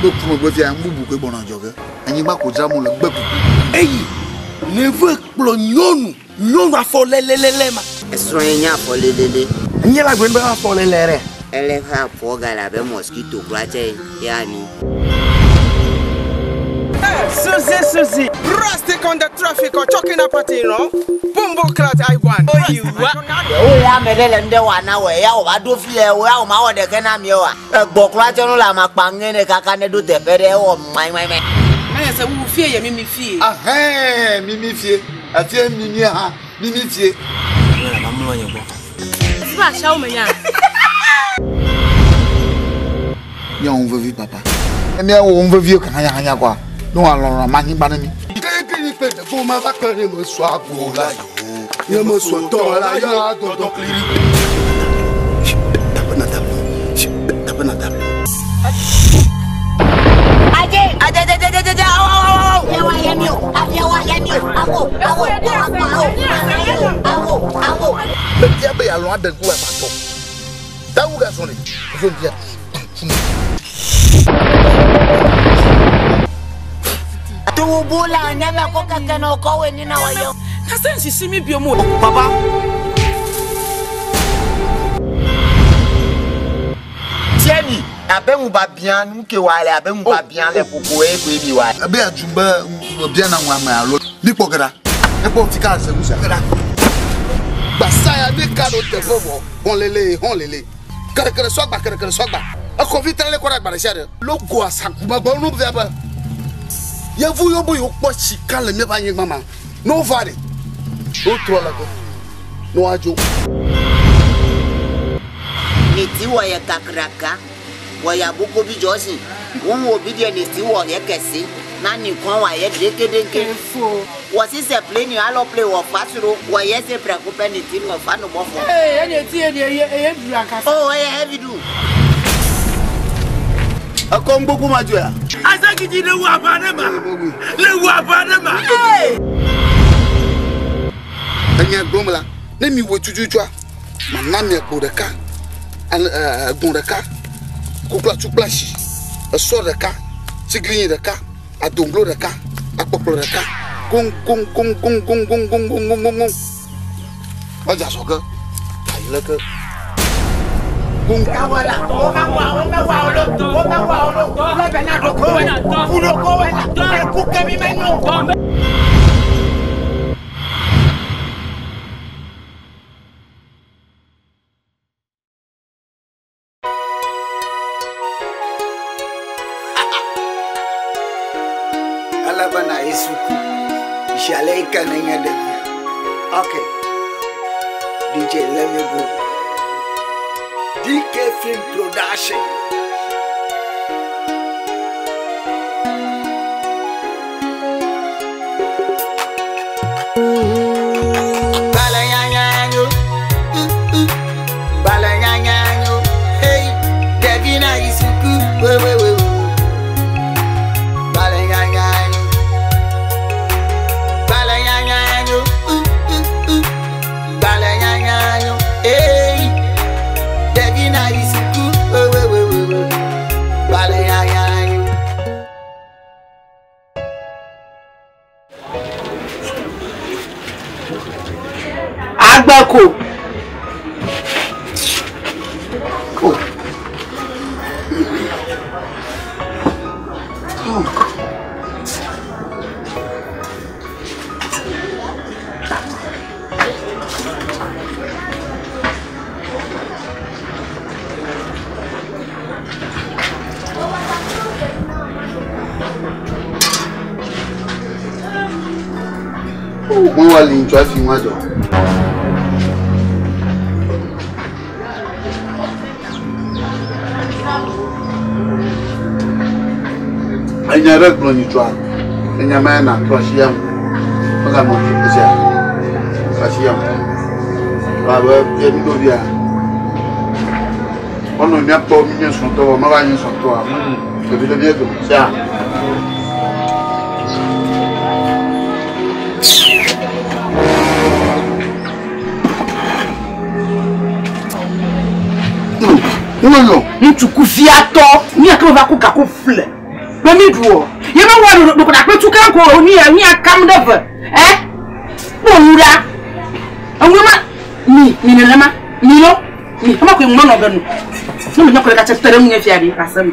be ku megbe fia nu bubu koe gbɔna dzɔ ge. Anyigba ko dzram wole gbe kuku. Eyi neve kplɔ nyɔnu nyɔnu afɔ lelelele ma. Esrɔ̃ ye nye afɔ lelele. Nye la gblɔ be afɔ lele ɖe. Ele eƒe afɔ gale abe mosquito kura tse ya ni. Hey, Susie, Susie. Rustic on the traffic or choking up at you know. Bumbo clat I want. Oh, you what? Wo ya me ɖe le nu ɖe wɔa na wɔ ya wò va ɖo fi ya wo ya wò ma wɔ ɖeke na mi oa. Egbɔ kura tse nu le amakpa ŋe ne kaka ne ɖo teƒe ɖe ewɔ mɛmɛmɛ. Ɛyɛ sɛ wo fie yɛ mimi fie. Ahɛn mimi fie. Efie mimi hã mimi fie. Ziba ahyɛ wo menya. Míawɔ nu vevi papa. Ne míawɔ nu vevi hanyahanya koa, ne wòalɔlɔ ma anyigba ne mi. Kékeré pé dègbò ma va kpe ne me sɔ agbo la yo. Ne me sɔ tɔ la ya dɔdɔ kliri. Tape na table. Tape na table. Aje, aje, aje, aje, aje, awo, awo, awo. Afiawa yɛ mi o, afiawa yɛ mi o, awo, awo, awo, awo, awo, awo. Media be yealɔ̃ aɖe ŋku amatɔ. Tawu gazɔ le. Fofo ŋutia. Tuwubula nyama ko keke na ɔkɔwe ni na wɔyɛ. Na sɛ nsisi mi bio mu. Papa. Tiɛni abe ŋuba bia nu ke wa le abe ŋuba bia le koko ye koe mi wa. Ebe adu be bia na ŋu ame alo. Mi kpɔ ge ɖa. Ekpɔ fi ka ze nu sia. Ge ɖa. Gbasaya ne ka ɖo teƒe vɔ. Hɔn lele hɔn lele. Kerekere sɔgba kerekere sɔgba. Exɔ vi trɛ le kɔ ɖe agba ɖe sia ɖe. Logo asakumagba nu via be. Yevu yiwo be yewo kpɔ sika le míaƒe anyigba ma. Ne wova ɖe, wotrɔ le ge. Ne woadzo. Niti wɔ yɛ kakraka wɔ yɛ aboko bi jɔsi. Ŋun wo bi deɛ niti wɔ yɛ kɛse. Na nikɔn wa yɛ dekedeke. Wɔ sisɛ ple ni alɔ ple wɔ fa soro wɔ yɛ se prɛko pɛ niti wɔ fa nubɔ fɔ. Ee ɛni eti yɛ ni eye eye duru ankasa. O ɛyɛ heavy du. Ekɔ ŋgbogbo ma dzo ya. Azagidi le wu aʋa ɖe ma. Le wu aʋa ɖe ma. Enya gblɔm la, ne mi wɔ tututua, mana mi egbo ɖeka, egbɔ̃ ɖeka, koklo kple asi, esɔ ɖeka, tsiglinyi ɖeka, adoŋglo ɖeka, akpɔkplɔ ɖeka, goŋ goŋ goŋ goŋ goŋ goŋ goŋ goŋ goŋ goŋ goŋ. Edze azɔ ge, ayi leke. Goŋ. Elabena Yesu ku. Zi ale yi ke nenye ɖevi. Okay. DJ, let me go. DK Film Production. Balanyanyanyo, uh, uh. Balanyanyanyo, hey, ɖevi na yi suku, wewewe. Balanyanyanyo, balanyanyanyo, uh, uh, uh. Balanyanyanyo, hey, ɖevi na yi suku, wewewewe. Balanyanyanyo. Agbako. Wọ́n wá lè njọ́ fi wọ́n jọ. Enya ɖe gblɔ nyitsɔa, enya ma ya nàtrɔ asi ya ŋu. Meganɔ esia, trɔ asi ya ŋu. Abe fia mi ɖo fia. Wɔnɔ míakpɔ mi nye srɔ̃tɔ vɔ meva nye srɔ̃tɔa, ɖevi ɖe mía dome sia. Ŋlɔ. Ŋutsu kuviatɔ, mía ke me va ku gaku ƒle. Be mi ɖu o. Ye me wɔ ɖo ɖo ɖakpe tu kan ko ni ni akam ɖe ve. Ɛ? Kpɔ nu ɖa. Eŋu ma mi mi nenema mi lo mi ema koe ŋu nɔ be nu. Ne me nyɔ ko ɖeka tse te ɖe ŋunye fia ɖi ase me.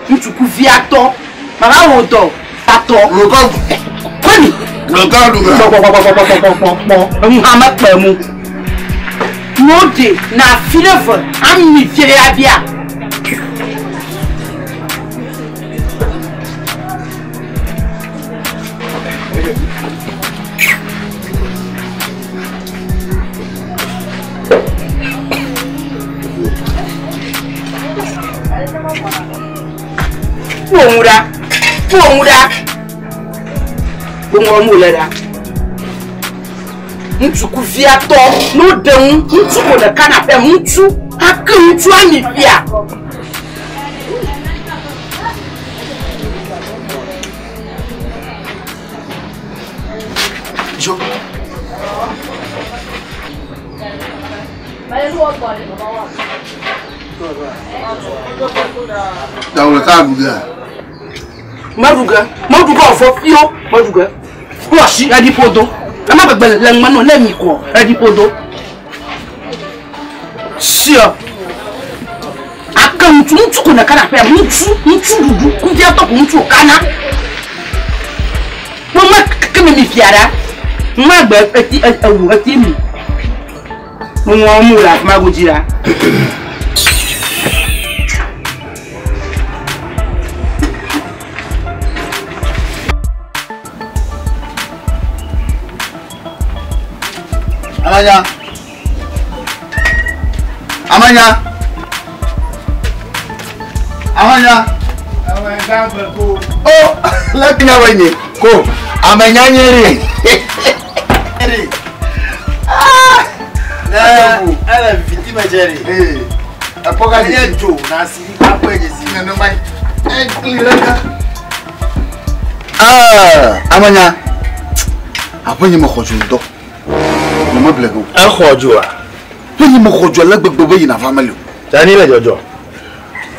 Ŋutsu kuviatɔ. Mava wò dɔ tatɔ. Kɔni. Kpɔkpɔkpɔkpɔkpɔkpɔkpɔ. Eŋu hã mekpe mu. No de na fi ɖe ve ami fi ɖe abia. Kpɔ ŋu ɖa. Kpɔ ŋu ɖa. Kpɔ ŋu wòle ɖa. Ŋutsu kuviatɔ ne woɖe ŋu ŋutsu ko ɖeka na ƒe ŋutsu ake ŋutsu ami fia. Dzo. Dawuro ka ɖu gea? Meɖu ge, meɖu ge wòvɔ fio, meɖu ge. Kplɔ asi eɖi ƒodo. Ema gbegbe le ŋme nɔ ne mi kɔ eɖi ƒodo. Siɔ. Ake ŋutsu, ŋutsu ko neka na ƒea, ŋutsu, ŋutsu ɖuɖu, kuviatɔ ko ŋutsu kana. Kpɔ me ke me mi fia ɖa. Ŋma gbe eti ewu eti mi. Ŋua mu le afi ma godzi ɖa. Amanya. Amanya. Amanya. Oh, lẹ́kìnyà wẹ̀ nyẹ ko amanya nyere. Ele viti me dze ɖe. Ekpɔ ka Enye dzo na si akpɔe dze si. Nenema ye. Ekli ɖe ka. Ah, amanya. Aƒe nye me xɔ dzo ŋutɔ. Nye me ble ge o. Exɔ dzoa? Ƒe nye me xɔ dzo ale gbegbe be yina va meli o. Tani le dzɔdzɔ.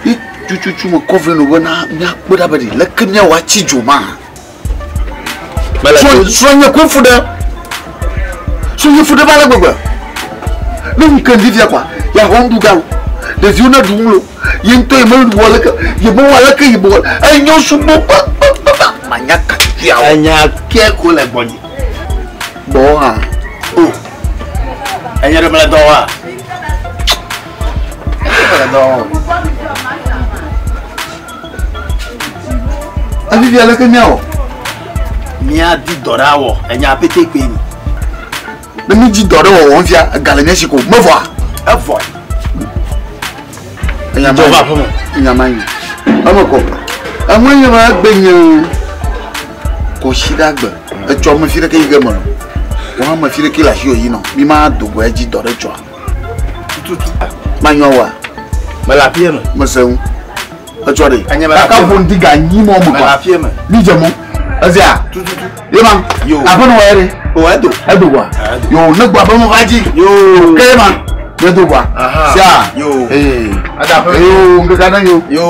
Ye tututu me kɔ vle no be na míakpɔ ɖa be ɖe leke míawɔ atsi dzo ma. Mele Srɔ̃nye koe fu ɖe. Srɔ̃nye fu ɖe va ale gbegbe. Ne ŋu ke ŋdi fia kɔa, yeaxɔ nuɖu ga o. Ɖeviwo ne ɖu nu lo. Ye ŋutɔ ye mewɔ leke, ye mewɔ leke ye mewɔ. Enyo sugbɔ kpakpakpakpa. Manya ka tutu awɔ. Enya ke ko le gbɔnye. Gbɔwò hã. O. Enye ɖe mele dɔ wɔa? Mele dɔ wɔm. Evivi aleke míawɔ? Míadi dɔ ɖe awɔ. Enya pete koe ni. Ne mídi dɔ ɖe wɔwɔm fia, ega le mía si ko. Mevɔa? Evɔe. Enya Dzɔ va aƒeme. Enya ma nyi. Eme kɔ. Eŋue nye ma egbe nye kɔsiɖa gbe. Etsɔ me fi ɖeke yi ge me nɔ. Wò hã me fi ɖeke le asiwò yi nɔ. Mi ma do go edzi dɔ ɖe tsɔa. Tututu. Manyɔ woa? Mele aƒea me. Mese ŋu. Etsɔ ɖe. Enye mele Kaka aƒea me. ƒo ŋdi ga nyi mɔ me Mele kɔa. aƒea me. Mi dze mɔ. Ezia? Tututu. Ye ma? Yo. Aƒenɔ wɔ ye ɖe. O edo. Edo goa? Edo. Yo ne gbɔ abe mo va dzi. Yo. Ke ye ma? Ne do goa? Aha. Sia? Yo. Ee. Ada aƒeme. Yo ŋkeke aɖe yo. Yo.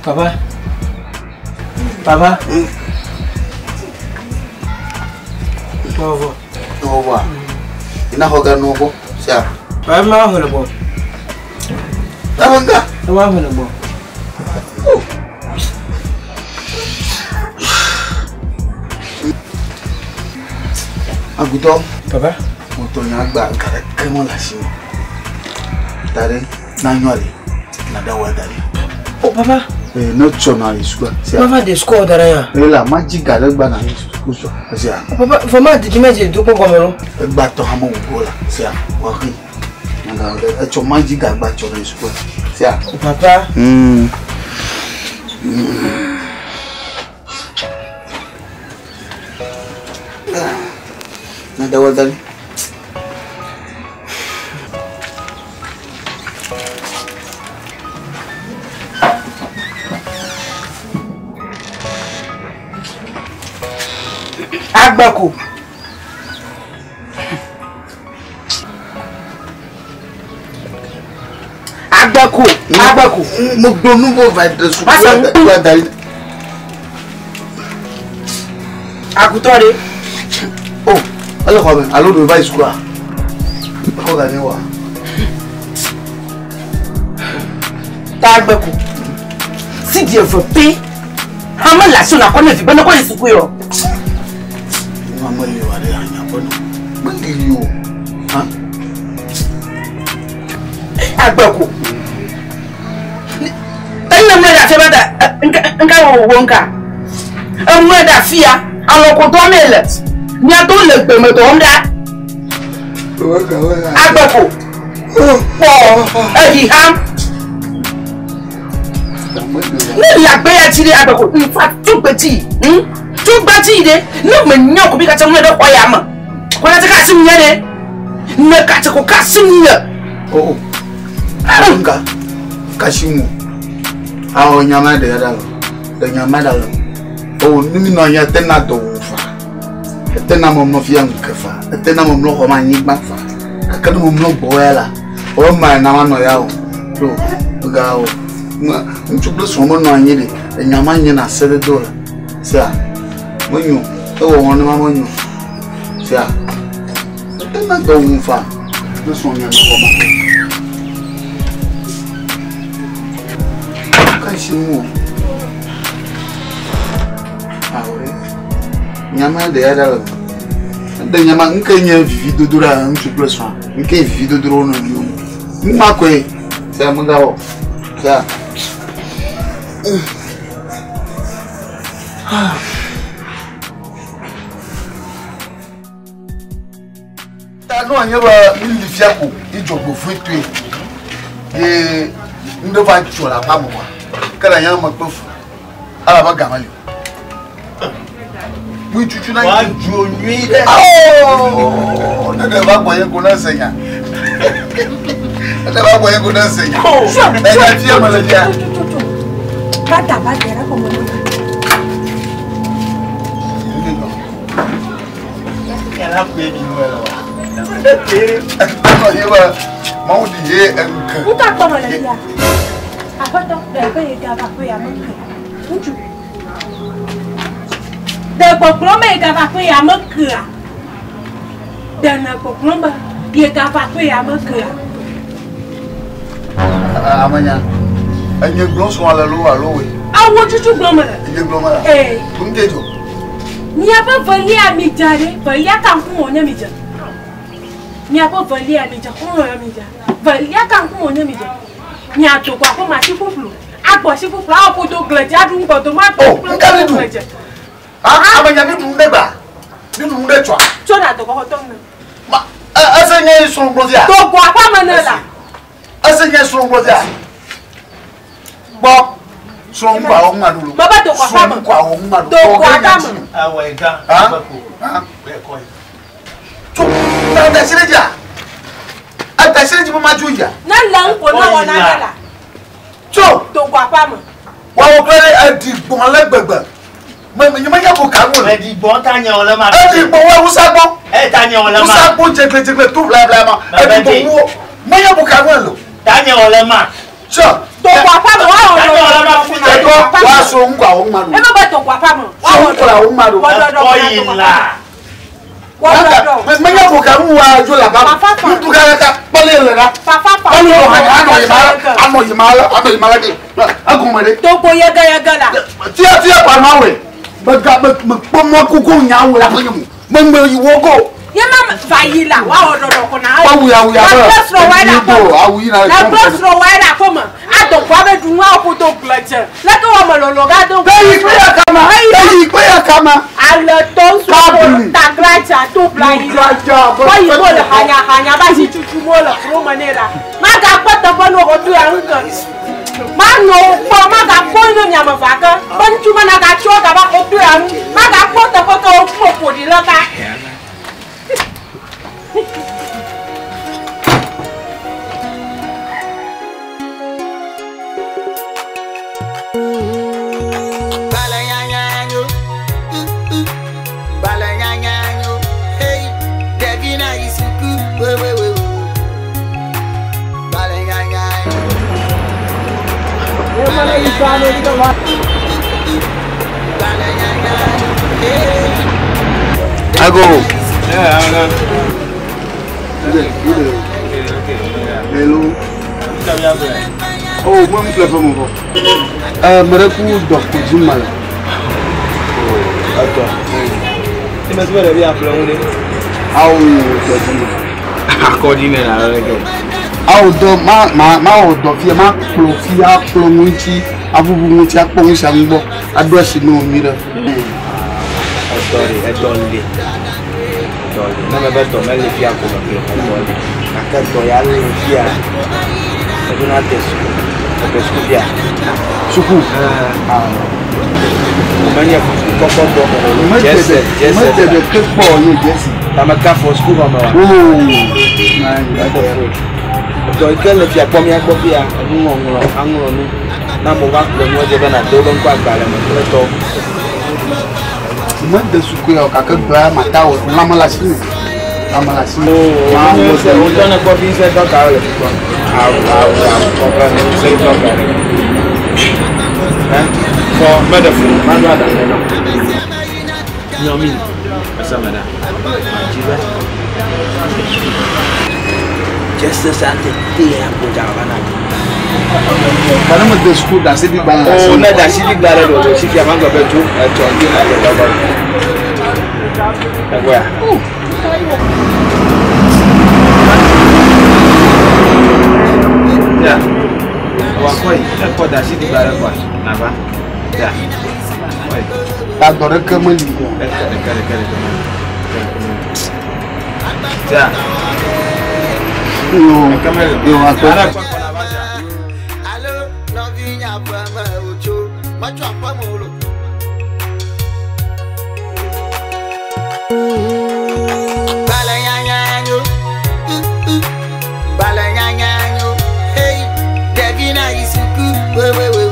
Papa. Papa. Bɔbɔ. Bɔbɔa. Ina xɔ ga nɔ gbɔ. Sia. Papa ma xɔ le gbɔ. Awo nga. Ma xɔ le gbɔ. Agutɔ. Papa. Mɔtɔ nya gba ga ɖeke me le asi me. Da ɖe na nyɔ ɖe. Na ɖe wɔ da ɖe. Oh papa. Ee ne tsɔ na yi sukua. Sia. Papa de sukua da ɖe ya. Ee la ma dzi ga ɖe gba na yi suku sɔ. Sia. Papa fama didi me dze do kpɔ gɔme lo. Egba tɔ hã me wò go la. Sia. Wɔ xi. Na ga ɖe etsɔ ma dzi ga gba tsɔ na yi sukua. Sia. Oh papa. Na ɖe wɔ da ɖe. Agbeko. Agbeko. Agbeko. Mo gblɔ nu vɔ va ɖe suku la da ɖi. Akutɔ ɖe. O, ele xɔ me alo ɖe va yi sukua? Exɔ ga ne wa. Ta agbeko. Si di eve pe. Ame le asi nakɔ ne vi be ne kɔ yi suku yɔ. Nua meli wa ɖe anya ƒe nɔ. Meli o. Ha? Agbeko. Ene mle ɖe afia ba da nka wo wo nka. Emle ɖe afia alɔkotɔ me le. Miato le gbeme dɔm ɖa. Agbeko. Kpɔ ehi ham. Ne le agbe ya dzi ɖe agbeko nfa tugbedzi. Tugbedzi ɖe ne me nya ko bi katse mle ɖe xɔ ya me. Ko katse ka asi nye ɖe. Ne katse ko ka asi nye. Oh. Nka kasi mu. Awɔ nyama ɖe ya ɖa le. Ɖe nyama ɖa le. O numi nɔ anyi ete na dɔ wò fa. Ete na mɔmlɔ fia ŋke fa. Ete na mɔmlɔ xɔ ma anyigba fa. Gake ne mɔmlɔ gbɔ ya la, o ma na ma nɔ ya o. To ga o. Ŋutsu kple srɔ̃ menɔ anyi ɖe. Enyama nye na se ɖe do le. Sia. Menyo. Ewɔ wɔn ne ma menyo. Sia. Ete na dɔ wò fa. Ne srɔ̃ nye nɔ xɔ ma. Kasi mu o. Awɔ. Nyama ɖe ya ɖa le. Ɖe nyama ŋke nye vivi dodo ɖa ŋutsu kple srɔ̃a. Ŋke vivi dodo ɖe wo nɔewo ŋu. Numa koe. Sia megawɔ. Sia. Ta nua nye be mi li fia ko idzɔgbevɔe toe. Ye ŋɖe va dzɔ le aƒea me wa. Ke le nye me kpe fu. Elabe game li. Mui tutu na Wa dzo nyui ɖe. Oh! Ne ɖe va gbɔ ye ko ne se nya. Ne ɖe va gbɔ ye ko ne se nya. Enya fia me le fia. Bata bata era como no. Ela kpe mi nu ele wa. Enɔ ye be Mawu ɖi ye eŋke. Nka gbɔmɔ le fia. Aƒetɔ ɖe be ye gava ƒe ya me ke. Ŋutsu. Ɖe gbɔgblɔ me ye gava ƒe ya me kea. Ɖe ne gbɔgblɔ me ye gava ƒe ya me kea. Amenya. Enye gblɔ srɔ̃ le lo alo woe. Awo tutu gblɔ me le. Enye gblɔ me la. Ee. Ŋke dzɔ. Miaƒe velia mi dza ɖe. Velia ka ŋkume wònye mi dze. Miaƒe velia mi dze. Xɔlɔ̃ ya mi dze. Velia ka ŋkume wònye mi dze. Miado go aƒe me asi ƒuƒlu. Agbɔ asi ƒuƒlu awɔ ƒodo gledze aɖu ŋgɔdome agbɔ Oh, ƒuƒlu ŋka mi aɖu ɖu. gledze. Amenya mi ɖu ŋɖe gba. Mi ɖu ŋɖe tsɔa. Tso ɖe adogo xɔtɔ me. Ma ese nye srɔ̃ gblɔ fia. Dogo aƒe me ne la. Ese nye srɔ̃ gblɔ fia. Gbɔ srɔ̃ ŋkɔ awɔ ŋma ɖu lo. Baba dogo aƒe me. Srɔ̃ ŋkɔ awɔ ŋma ɖu. Dogo aƒe me. Awɔ ega. Ha? Agbeko. Ha? Bɛ kɔ yi. Tso ta da si ɖe dzia. Ada si ɖe dzi be ma dzo yia. Ne le ŋko ne wɔ nane la. Tso. Dogo aƒe me. Wɔwɔ kple ɖe eɖi gbɔn le gbegbe. Me me nye ko ka ŋu le. Eɖi gbɔn ta nye wòle ma. Eɖi gbɔn wɔ wusa gbɔ. E ta nye wòle ma. Wusa gbɔ dzegbledzegble to blabla ma. Eɖi gbɔn wɔ. Me nye ko ka ŋu le. Ta nye wòle ma. Tso. Dogo aƒe me wɔ Ta nye wòle ma fufu na. Ɛdɔ wa so ŋkɔ awɔ ŋma ɖu. Ebe be dogo aƒe me. So ŋkɔ awɔ ŋma ɖu. Ekɔ yi la. Me nye ko ka ŋu wa dzo la ba. Ŋutu ka ka kpɔle le la. Kpɔle le la anɔ yi ma anɔ yi ma anɔ yi ma la de. Egɔme ɖe. Togo yegeyege la. Tia tia kpa ma wɔe. Me ga me me kpɔ mɔ koko nyawo la ƒe nye mo. Me me yi wo go. Ye ma va yi la wa wɔ ɖɔɖɔ ko na. Awu ya awu ya Na be. kple srɔ̃ wa ɖe aƒe me. Awu yi na. Na kple srɔ̃ wa ɖe aƒe me. Adɔ kɔ abe du wa ƒo do gblẽdze. Leke wɔ me lɔlɔ ga do. Eyi kpe ya kama. Eyi kpe ya kama. Ale tɔ ŋsu tagladza to bla yi la. Kɔ yi mo le hanyahanya ba si tutu mo le kuro me ne la. Magakpɔ teƒe ne wòdo ya ŋu ke. Manɔ wo kpɔ magakpɔ ne miame va ke. Be ŋutsu me nagatsɔ gaba wodo ya ŋu. Magakpɔ teƒe ke woƒo ƒo ɖi le ka. Ago. Yeah, Hello. Oh, moi, je me mon gars. Me rekou dɔkpo dzi ma le. Atɔ. Ti me sibɛ ɖevi aƒle ŋu ɖe. Awo dɔ dzi ma. Akɔdzi ne la leke. Awo dɔ ma ma ma wɔ dɔ fia ma kplɔ fia akplɔ ŋuti aʋuʋu ŋuti akpɔ ŋusia ŋu gbɔ aɖo asi ne wo nyui ɖe. Edɔ ɖe edɔ li. Edɔ li. Ne me be dɔ meli fia ko me gblɔ edɔ li. Gake dɔ ya le fia. Eɖo na de suku. Ede suku fia. Suku. Menye kɔkɔ dɔ me o. Jese jese. Mede ɖeke kpɔ nye jesi. Tame ka fɔ suku xɔ me wa. Oo. Dɔ yi ke le fia kpɔ mía gbɔ fia enuŋɔŋlɔ aŋlɔ nu. Ne amewo va kplɔ nua dze be nàde wobe ŋkɔ agbalẽ me kple tɔwo. Mede suku ya o gake dɔ ya mata wɔ lãme le asi me. Lãme le asi me. Ma wo se wo dɔ ne kpɔ fi se dɔ kawo le fi kpɔ. Awu awu awu kɔkɔ ne se dɔ ka ɖe. Ɛ fɔ mɛ ɖe fu ma ɖo aɖaŋu nɔ. Nyɔmi ese me ɖa. Dzi be. Jese sa te te ya ko dza va na. Bana me de suku ɖase ɖi gbalẽ le asi O me. ne ɖasi ɖi gbalẽ ɖo ɖo si fia ma gblɔ be tso etsɔ dzi na le dɔgɔ. Ɛgbɔa. Ya. Wakɔ yi ekɔ ɖasi ɖi gbalẽ kɔa nava. Ya. Kɔyi. Ta dɔ ɖeke meli o. Ɖeka ɖeka ɖeka ɖeka. Ya. Yo yo akpɛ. Alo nɔvi nye aƒeme wòtso metsɔ aƒeme o lo. Gbalẽ nyanya nyo, gbalẽ nyanya nyo, hey, ɖevi na yi suku wewewewe.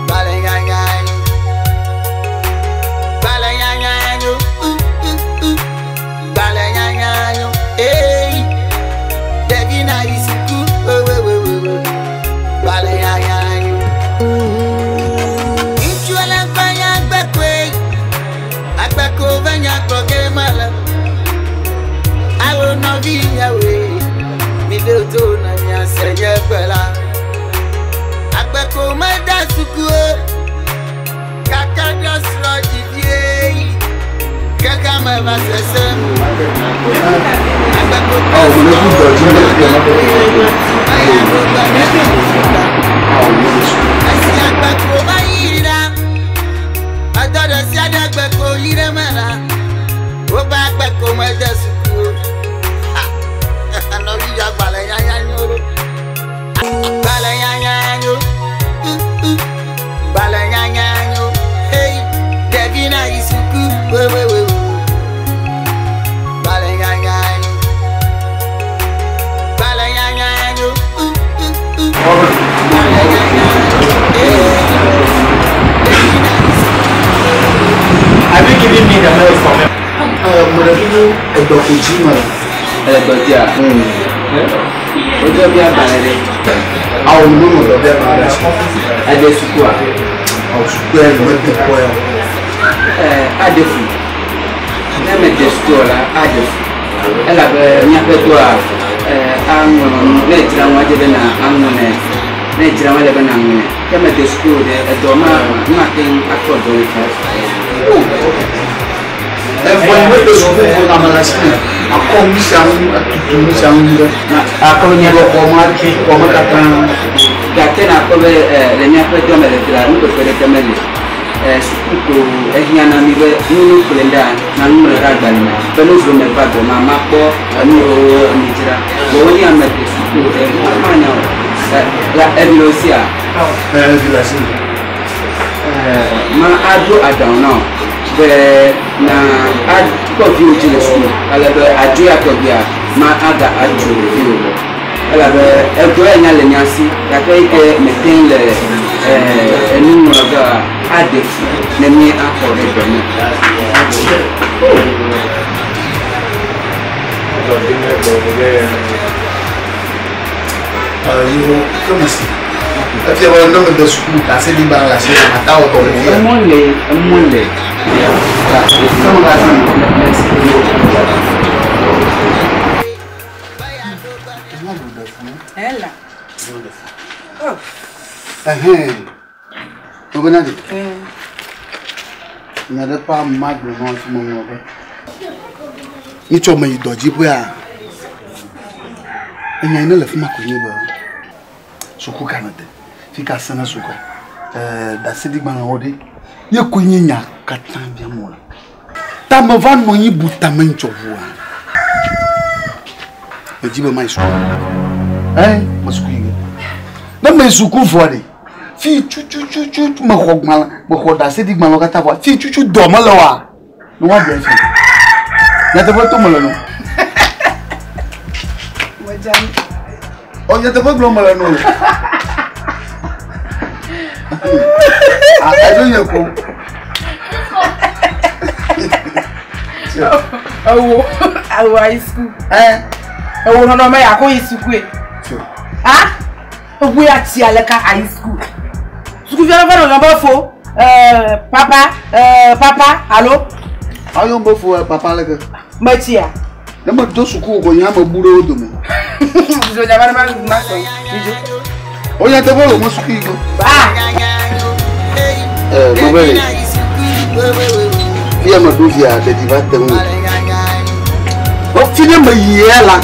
Gbalẽ nyanya nyo, gbalẽ nyanya nyo, gbalẽ nyanya nyo, hey, ɖevi na yi suku wewewewe. Gbalẽ nyanya nyo. Ŋutsu le ƒe nyagbekoe. Agbeko ve nyagblɔ ge mele. Awo nɔvi nyawoe, mi ɖo to na miase nye gbe la. Agbeko mede suku o, gake ɖe srɔ̃ dzi vie. Keke me va sesem. Agbeko Awo me ku dɔ dzi me. eya ɖo gbe ɖe Awo me de suku. Esi agbeko va yi ɖa, edɔ ɖe sia ɖe gbeko yi ɖe me la, wobe agbeko mede suku o. Ha! Nɔvi ya gbalẽ nyanya nyo ɖo. Gbalẽ nyanya nyo, gbalẽ nyanya nyo, hey, ɖevi na yi suku wewewewe. Gbalẽ nyanya nyo, gbalẽ nyanya nyo, gbalẽ nyanya nyo, hey. Have you given me the milk for me? Me ɖe kuku edɔ ko dzi me. Ele dɔ dzia? O dɔ bi agbalẽ ɖe. Awo me me dɔ bi agbalẽ ɖe asi. Ede sukua? Awo suku ya me de kpɔ ya. Aɖe fu. Ne mede sukua la, aɖe fu. Elabe míaƒe dɔa aŋlɔ nu. Ne edzra ŋu adze be na aŋlɔ nɛ. Ne edzra ŋu ele be na aŋlɔ nɛ. Ke mede suku o ɖe, edɔ ma mate ŋu akpɔ dɔ le fi. Evɔ yi me de suku vɔ lãme le asi me. Akɔ nu sia nu atutu nu sia nu ɖe. Akɔ nye Kplɔ xɔ me atu xɔ me katã. Gake nakpɔ be le míaƒe dɔ me le fi la, nuɖeƒe ɖeke meli. Suku ko ehiã na mi be nu kple ɖa na nuŋlɔ ɖe agbalẽ me be nu zro me va dɔ ma makpɔ enu yiwo mi dzra. Vɔ wonye ame de suku ɖe manya o. La evi le wo sia? Evi le asi me. Ma aɖo aɖaŋu na wò be na akpɔ viwò dzi le suku ale be adzo ya tɔgbia ma aga adzo viwò gbɔ. Elabe edɔ ya nya le mía si gake yi ke mete ŋu le enuŋlɔ ge aɖe fu ne mí akɔ ɖe dɔ me. Yewo ke me si. Efia be ne mede suku ɖaseɖigbalẽ le asi ata wɔ dɔ le fia. Emɔ le emɔ le. Ela. Ɛhɛn. Tɔgbe na de. Nya ɖe ƒe ama gblɔ na wo meŋlɔ be. Nyitsɔ me yi dɔdziƒea. Enya yi ne le fi ma koe nye be suku ka nede. Fi ka se na sukua. Ɛɛ ɖaseɖigbalẽwo ɖe. Ye koe nye nya katã biam wole. Ta meva nɔ anyi bu tame ŋtsɔ ʋua. Medzi be mayi suku. Ɛ me suku yi ge. Ne meyi suku vɔ ɖe, fi tutututu mexɔ gbalẽ, mexɔ ɖaseɖigbalẽwo katã vɔa, fi tutu dɔ mele oa, ne woaɖe fi. Nyateƒe to mele no. Ɔ nyateƒe gblɔm mele no. Edzo nye ko. Ewo, ewo ayi suku. Ewo nɔnɔme ya ko yi sukue. Ha? Ewo ya tsi aleka ayi suku. Sukuvi aɖe va nɔ be fo. Papa, papa, alo? Ayo be fo papa leke. Metsia. Ne medo suku ko nye ame bu ɖe wo dome. Dzo dza va ne ma ma sɔ. Midzo. O nyateƒe le mo suku yi go. Ah. Mabele. Fia me ɖo via ɖeɖi va te ŋu. Fi ne meyi ya la,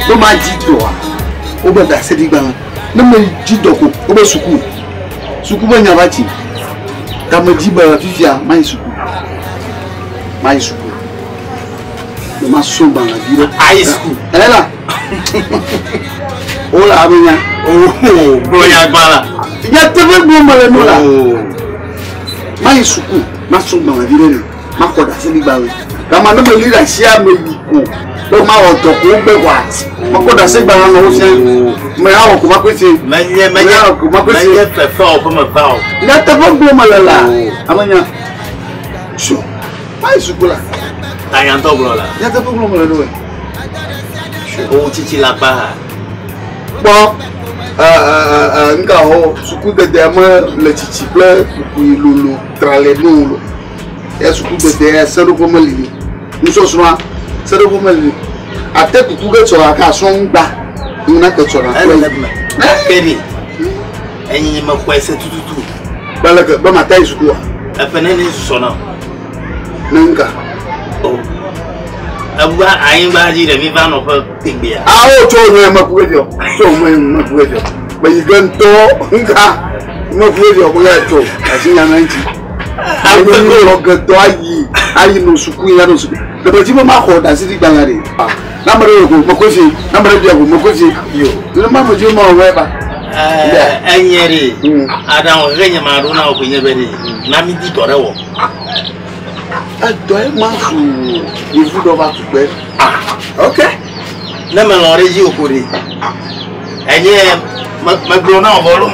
be madzi dɔa, wobe ɖaseɖigbalẽ. Ne medzi dɔ ko, wobe suku. Suku be nya va tsi. Ta medzi be fifia mayi suku. Mayi suku. Ne masrɔ̃ gbalẽvi ɖe. Ayi suku. Ela. Wola abe nya. Oh, gblɔ nya gbã la. Nyateƒe gblɔm mele no la. Mayi suku, masrɔ̃ gbalẽvi ɖe ne, maxɔ ɖaseɖigbalẽ. Gama ne meli ɖe asi ame yi ko, be mawɔ dɔ ko wogbe kɔa, mekɔ ɖaseɖigbalẽ nɔ wo fia. Me awɔ ko makɔe fie. Menye menye awɔ ko makɔe fie. Menye fefe wɔ ƒe me va o. Nyateƒe gblɔm mele la, ame nya. Tso, mayi suku la. Tanyantɔ gblɔ la. Nyateƒe gblɔm mele no. Owu tsitsi la kpa ha. Kpɔ nka xɔ sukudede me le tsitsi kple kukui lolo tra le no lo. Ya sukudede ya seɖoƒe meli ni. Nusɔsrɔ̃a seɖoƒe meli ni. Ate kuku ke tsɔ aka srɔ̃ ŋgba. Ŋuna ke tsɔ na. Ele me. Gake ɖe enyi me xɔe se tututu. Be leke be mata yi sukua? Eƒe nene susɔ na. Ne ŋka. O. Ebu anyigba dzi ɖe mi va nɔ ƒe tegbea. Awo tso nye meku ke dzɔ. Tso me meku ke dzɔ. Me yi ge ŋutɔ ŋka meku ke dzɔ ko ya tso asi nya na ŋuti. Ame lɔ ge dɔ ayi ayi nɔ suku ya nɔ suku. Ɖe dzi be maxɔ ɖaseɖigbalẽ ɖe. Na ame ɖe ko mekɔe fie. Na ame ɖe bia ko mekɔe fie. Yo. Ne ma me dzi ma wɔ ba. Enye ɖe aɖaŋu xexe nye ma ɖo na wo koe nye be ɖe na mi di dɔ ɖe wɔ. Edɔ ye ma zu yevu dɔ va tukpe. Ah, ok. Ne melɔ̃ ɖe edzi o ko ɖe. Enye megblɔ na wò vɔ lo.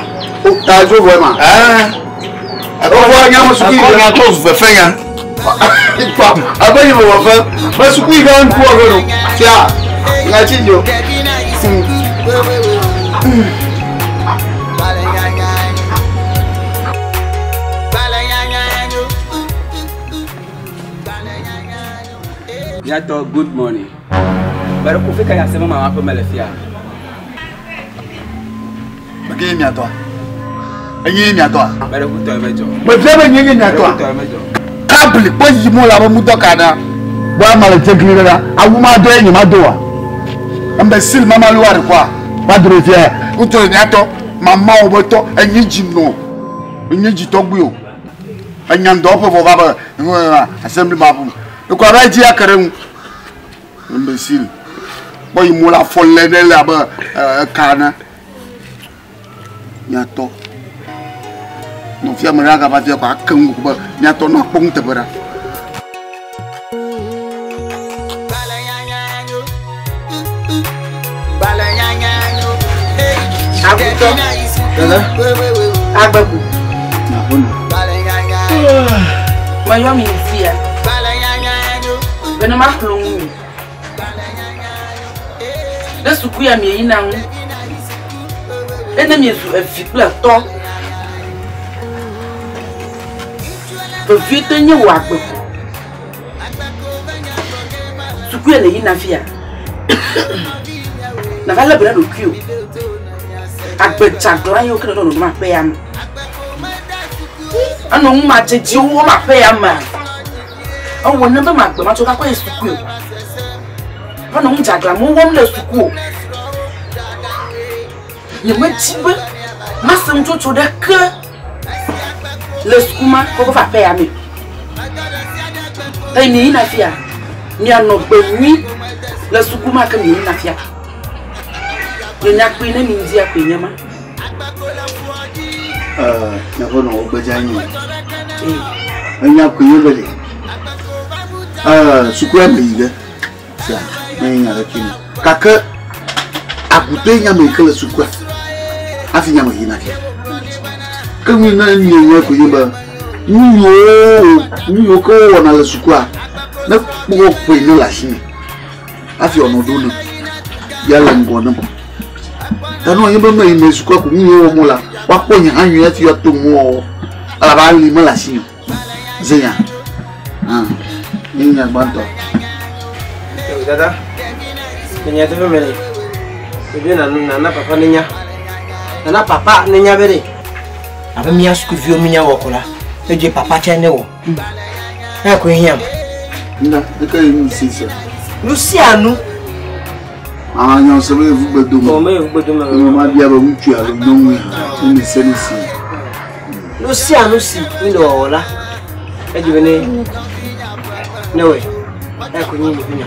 O ta dzo vɔ ma. Ɛɛ. Ɔfɔ nya me suku yi. Ɛkɔ nya kɔ fefe nya. Ipa abe nye me wɔ fe. Me suku yi ka ŋku wɔ fe no. Fia. Ŋa tsi dzo. Miatɔ, good morning. Bɛrɛ ko fi ka ya sɛbɛn ma ƒe mele fia. Meke ye miatɔa? Enye ye miatɔa? Bɛrɛ ku tɔ ye medzɔ. Mefia be nye ye miatɔa? Bɛrɛ ku tɔ ye medzɔ. Kabli kpɔ yi mo la be ŋudɔ ka na. Bɔ ama le dzegli ɖe la, awu ma do ye nye ma do wa. Imbécile mama lu wa ɖe kɔa? Va do ɖe fia. Ŋutɔ ye miatɔ, mama wo be tɔ, enye dzi nɔ, enye dzi tɔgbi o. Enya ŋdɔ ƒe vɔ va be assembly ma ƒu. Ekɔ abe dzi ake ɖe ŋu. Imbécile. Kpɔ yi mo la fɔ lé ɖe le abe eka ene. Miatɔ. Nɔvia me ɖe agava fia kɔ ake ŋu be miatɔ nɔ akpɔ nuteƒe ɖa. Agutɔ. Agbeku. Meyɔ mi fia. Bene maxlɔ nu mi. Ɖe suku ya mi yina ŋu. Ene miezu evi kple etɔ. Vevietɔe nye wò agbe ko. Sukue le yina fia. Nava lé be na ɖokuiwò. Agbe dzagla yiwo ke nɔ nɔnɔm aƒe ya me. Enɔ nu madzedziwo wɔm aƒe ya mea. Ewɔ ne be magbe matsɔ va kɔ yi sukue o. Enɔ nu dzagla mo wɔm le suku o. Nyemedi be mase nutsotso ɖeke le suku ma kɔkɔ va aƒe ya me. Eye mieyina fia, mianɔ gbe nyui le suku ma ke mieyina fia. Nye nyakpui ne mi ŋdia koe nye ma. Miaƒe nɔwɔ gbedza nyo. Enya koe nye be ɖe. Sukua me yi ge. Sia, menye nya ɖeke me. Gake agutoe nya me yi ke le sukua. Hafi nya me yina fia. Ke nu ne nye koe nye be nu yiwo nu yiwo ke wowɔna le sukua ne kpɔ ƒe ne le asi me hafi wòanɔ ɖo nem ya le ŋgɔ nem. Ta ne wònye be meyi me sukua ko nu yiwo wɔm wole woakpɔ nye hã nyuie hafi woato nuwɔwɔ elabe ali mele asinye o. Zenya. Ah, nye nya gbãtɔ. Dada, le nyateƒe me le, ɖevi na nana papa nenya. Nana papa nenya be ɖe. Abe mía sukuviwo mínya wɔ ko la, edze papa tsɛ ne wɔ. Eya koe hiãm. Nda, eke yi nu si se. Nu sia nu. Ah, nya se be yevu gbe dome. O, me yevu gbe dome. Ame ma bia be ŋutsu alo nyɔnue hã, ne mi se nu si. Nu sia nu si mi le wɔwɔ la, edze be ne ne wɔe. Eya koe nye nye ƒe nya.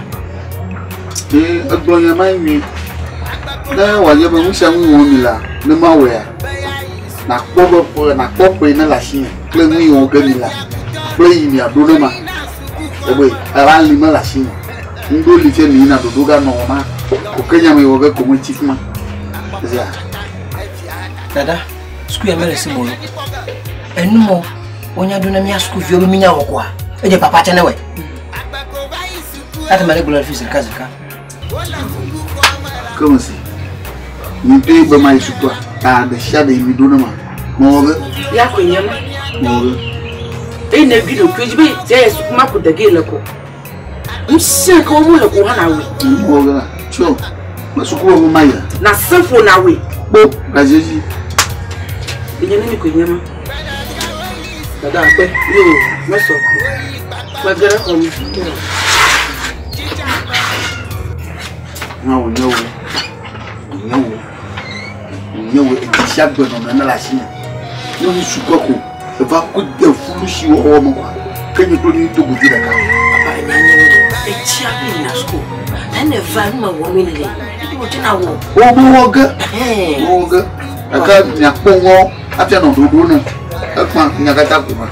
Ee, egblɔ nya ma nyuie. Ne wòanye be nu sia nu wɔm mi la, ne mawɔea, nakpɔ be ƒe nakpɔ ƒe ne le asinye kple nu yi wɔ ge mi la kple yi miaɖo ne ma. Ebe ela li mele asinye. Ŋɖo li fia mi yina ɖoɖo ga nɔ ma. Ko ke nya me wɔ ge ko metsi fi ma. Zia. Dada, suku ya mele si mo. Enu mo wonya ɖo na mía sukuviwo be mínya wɔ koa? Edze papa tsɛ ne wɔe. Ate ma ɖe gblɔ le fi zi ɖeka zi ɖeka. Ke me si. Mi ŋutɔe be mayi sukua, ta ɖe sia ɖe yi mi ɖo ne ma. Mewɔ ge. Ya koe nye ma. Mewɔ ge. Eye nèɖui ɖokuiwò dzi be dze ye suku ma ko de ge le ko. Nu sia ke wɔm wole ko hã nàwɔe. Mewɔ ge la. Tsɔ. Me suku be mayi la. Nàse ƒo nàwɔe. Kpo gadze dzi. Enye ne mi koe nye ma. Dada akpe. Yo, mesɔ. Mege ɖe xɔ me. Na wònye wo. Wònye wo. Wònye wo. Edzi sia gbenɔnɔ ne le asinye. Ne nu sukua ko eva ku de fulu si wɔwɔ me koa, ke nye kple mi do godu ɖeka. Papa enya nye be etsia be yina suku. Ne eva nu me wɔ mi le. Ebi wòdze na wɔ. Wo me wɔ ge. Me wɔ ge. Gake miakpɔ ŋɔ hafi anɔ ɖoɖo ne. Ekpã nya katã ko ma.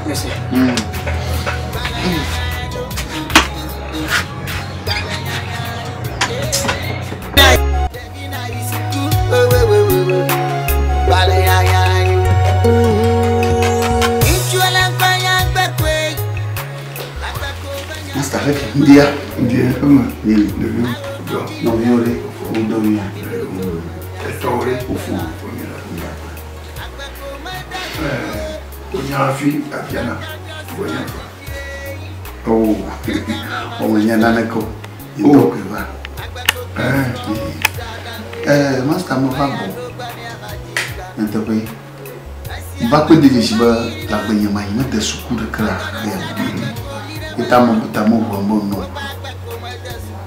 Master leke ndia ndia eme nili ɖeviwo dɔ nɔviwo ɖe wodɔ mia etɔwo ɖe wofɔ wonya hafi abiana wonya fa Oh, ɔmenya naneke o ŋutɔ koe va. Eh, master meva gbɔ nyateƒe va kpe de dzesi be le agbenye ma yi mede suku ɖeke le xexea me. Eta me bu ta me ʋua me nɔ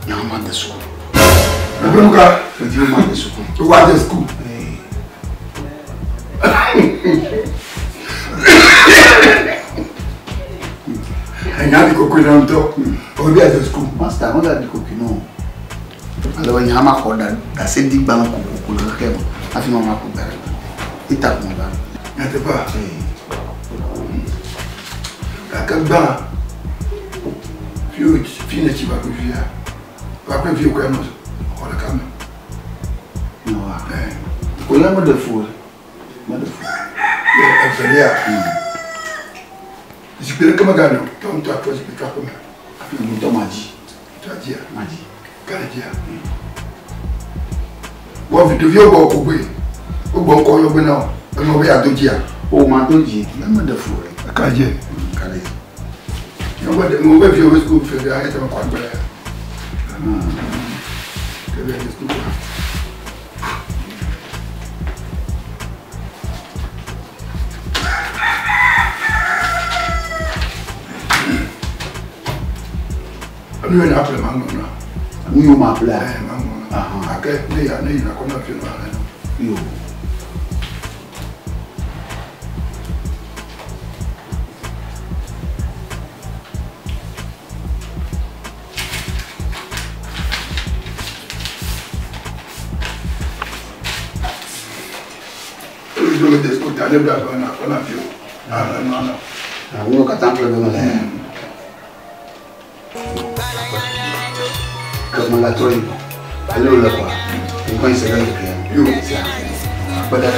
nye hã made suku. Ebe nu ka? Medi be made suku. Wade suku. Enya ɖi kokoe na ŋutɔ. Obi ade suku. Master, mega ɖi kokoe na o. Ale be nye hã maxɔ ɖaseɖigbalẽ kokoko le xexea me hafi ma ma ko gbe ɖe. Eta ko meva. Nyateƒea? Gake gbã, fi fi nètsi va kple fia, va kple viwò koe anɔ xɔ ɖeka me. Nɔa. Ko la meɖe fu o. Meɖe fu. Evelia, zikpui ɖeke meganɔ o. Tɔ ŋutɔ atrɔ zikpui tso aƒeme. Ŋutɔ madzi. Ŋutɔ adzia? Madzi. Ka ɖe dzia? Wɔ vi ɖeviwo gbɔ ko gbɔe. Wogbɔ ŋkɔ yɔ bena o. Enɔ be yeado dzia? O ma do dzi. Ne me ɖe fu ɖe. Eka dze. Ka ɖe dzi. Ŋgɔ be viwo be suku fɛ ya ete me kɔ agbe ya. Ke be suku. Nu yɛ na ƒle ma ŋlɔ na. Nu yɔ ma ƒle. Ɛ ma ŋlɔ na. Gake ne ya ne yina kɔ na fi ma le. Yo. Ne bla kɔ na kɔ na fi o. Na na na. Awo katã ƒle be mele. Ke mele trɔ yi. Ale wòle kɔa. Ŋkɔ yi se ɖe ke. Yo. Sia. Kpe ɖe.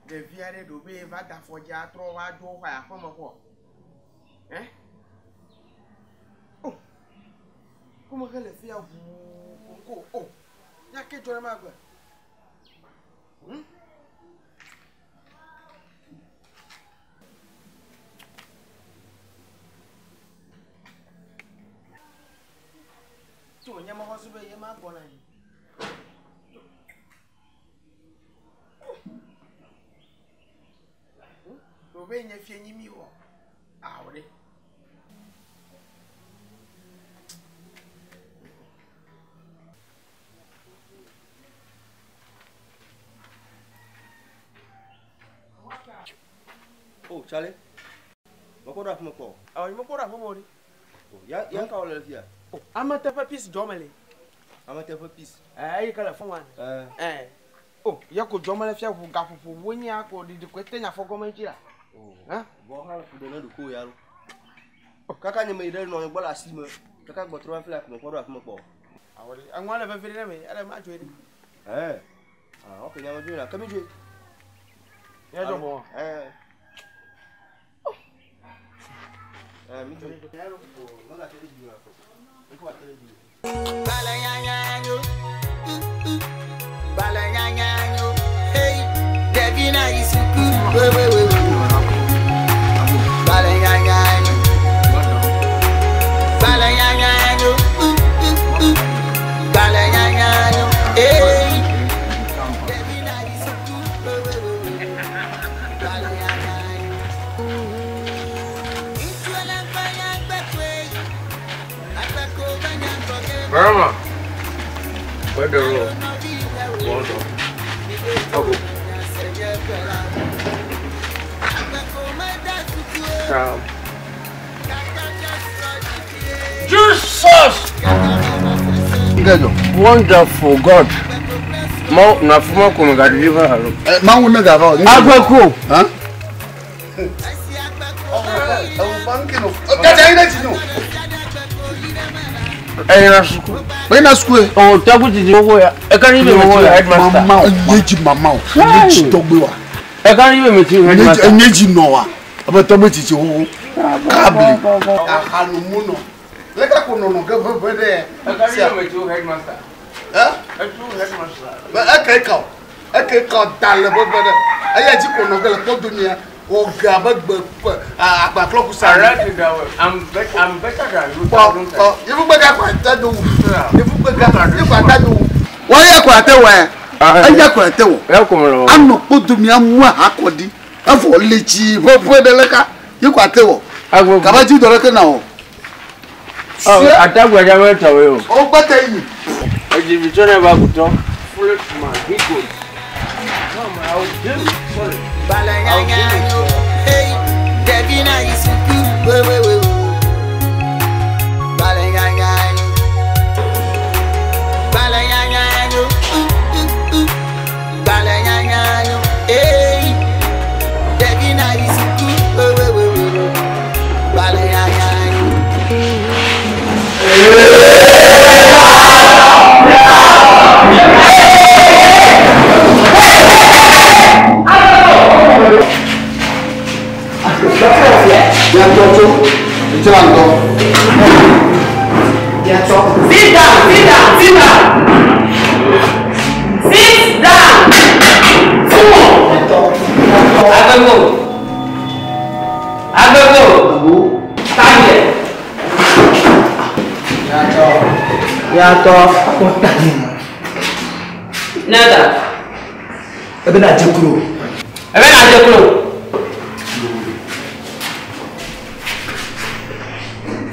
Ɖevi aɖe ɖo be va da afɔdzi atrɔ va dzo xɔ aƒeme xɔ. Ɛ? O! Kome xe le fia ʋuu ko o. Nya ke dzɔ ɖe ma gbe. Tso nye mexɔ se be ye ma gbɔna yi. Ɖo be nye fie nyi mi wɔ. Awo ɖe. Oh, Charlie. Mekpɔ ɖo afi me kpɔ. Awɔ nye mekpɔ ɖo aƒeme o ɖe. Oh, ya ya ka wole le fia? Oh, ame teƒe piece dzɔ me le. Ame teƒe piece. Ɛ eyi ke le fún wa. Ɛ. Oh, ye ko dzɔ me le fia ʋu gaƒoƒo wo nye ko ɖiɖi koe te nya fɔ gɔme dzi la. Oh. Hã? Vɔ hã ƒo ɖe ne ɖokuiwò ya lo. Kaka nye me yi ɖe nɔ anyi gbɔ le asi me. Kaka gbɔtrɔ va fi la ko mekpɔ ɖo afi me kpɔ. Awɔ ɖe. Eŋua le veve ɖe ne me. Ele ma dzoe ɖe. Ɛ. Ah, ok, nya me dzoe la. Ke mi dzoe. Mía dzɔ bɔ. Ɛ. Ɛ, mi dzoe. Oh, mega te ɖe dzi o. Ŋkɔ ate ɖe dzi o. Burma. Where the road? Water. Okay. Jesus! Wonderful God. Mo na fuma ko me ga deliver alo. Ma wo ne ga va. Agbeko. Hein? Ẹyin suku. Ẹyin na suku. O tẹ́kù ti di owó ya. Ẹ ká ní ibè mi ti headmaster. Mama o, enyeji mama o, enyeji tɔgbe wa. Ẹ ká ní ibè mi ti headmaster. Enyeji nɔ wa. Abe tɔgbe titi wo. Kabli. Ahanumunɔ. Leke ko nɔnɔ ge veve ɖe. Ẹ ká ní ibè mi ti headmaster. Ɛ? Ẹ tu headmaster. Eke ka o. Eke ka da le veve ɖe. Eya dzi ko nɔ ge le kpɔdomia. O ge abe gbe agbaklɔkusa. Arrête that way. I'm better. I'm better than you. Kpɔ kpɔ yevugbega kɔ ate do wu. Yevugbega yevu ate do wu. Wọ́n yẹ kɔ ate wɔ yɛ. Eya kɔ ate wɔ. Anɔ kpɔdomia mu ahakɔ di. Efɔ le tsi ƒeƒe ɖe leka ye kɔ ate wɔ. Kaba dzi dɔ ɖe ke na wɔ. Atagbaja bɛ tɔwe o. O gbɛtɛ yi. Ejibitɔ ne b'a kutɔ. Follow my he goes. No, I will do. Sorry. tɔ. Nada. Ebe na dze klo. Ebe na dze klo.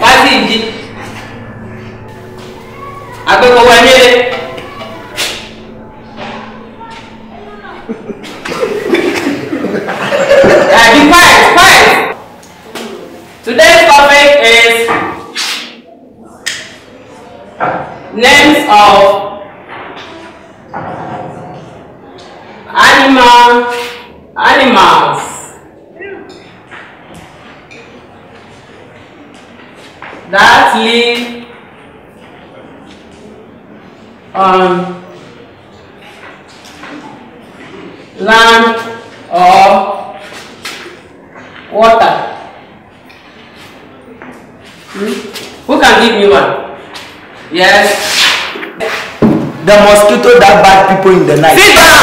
Wá sí ìdí. Agbeko wɔ nyuie ɖe. Be quiet, quiet. Today's topic is names of animals that live on land or water. Who can give me one? Yes. The mosquito that bite people in the night. Sit down.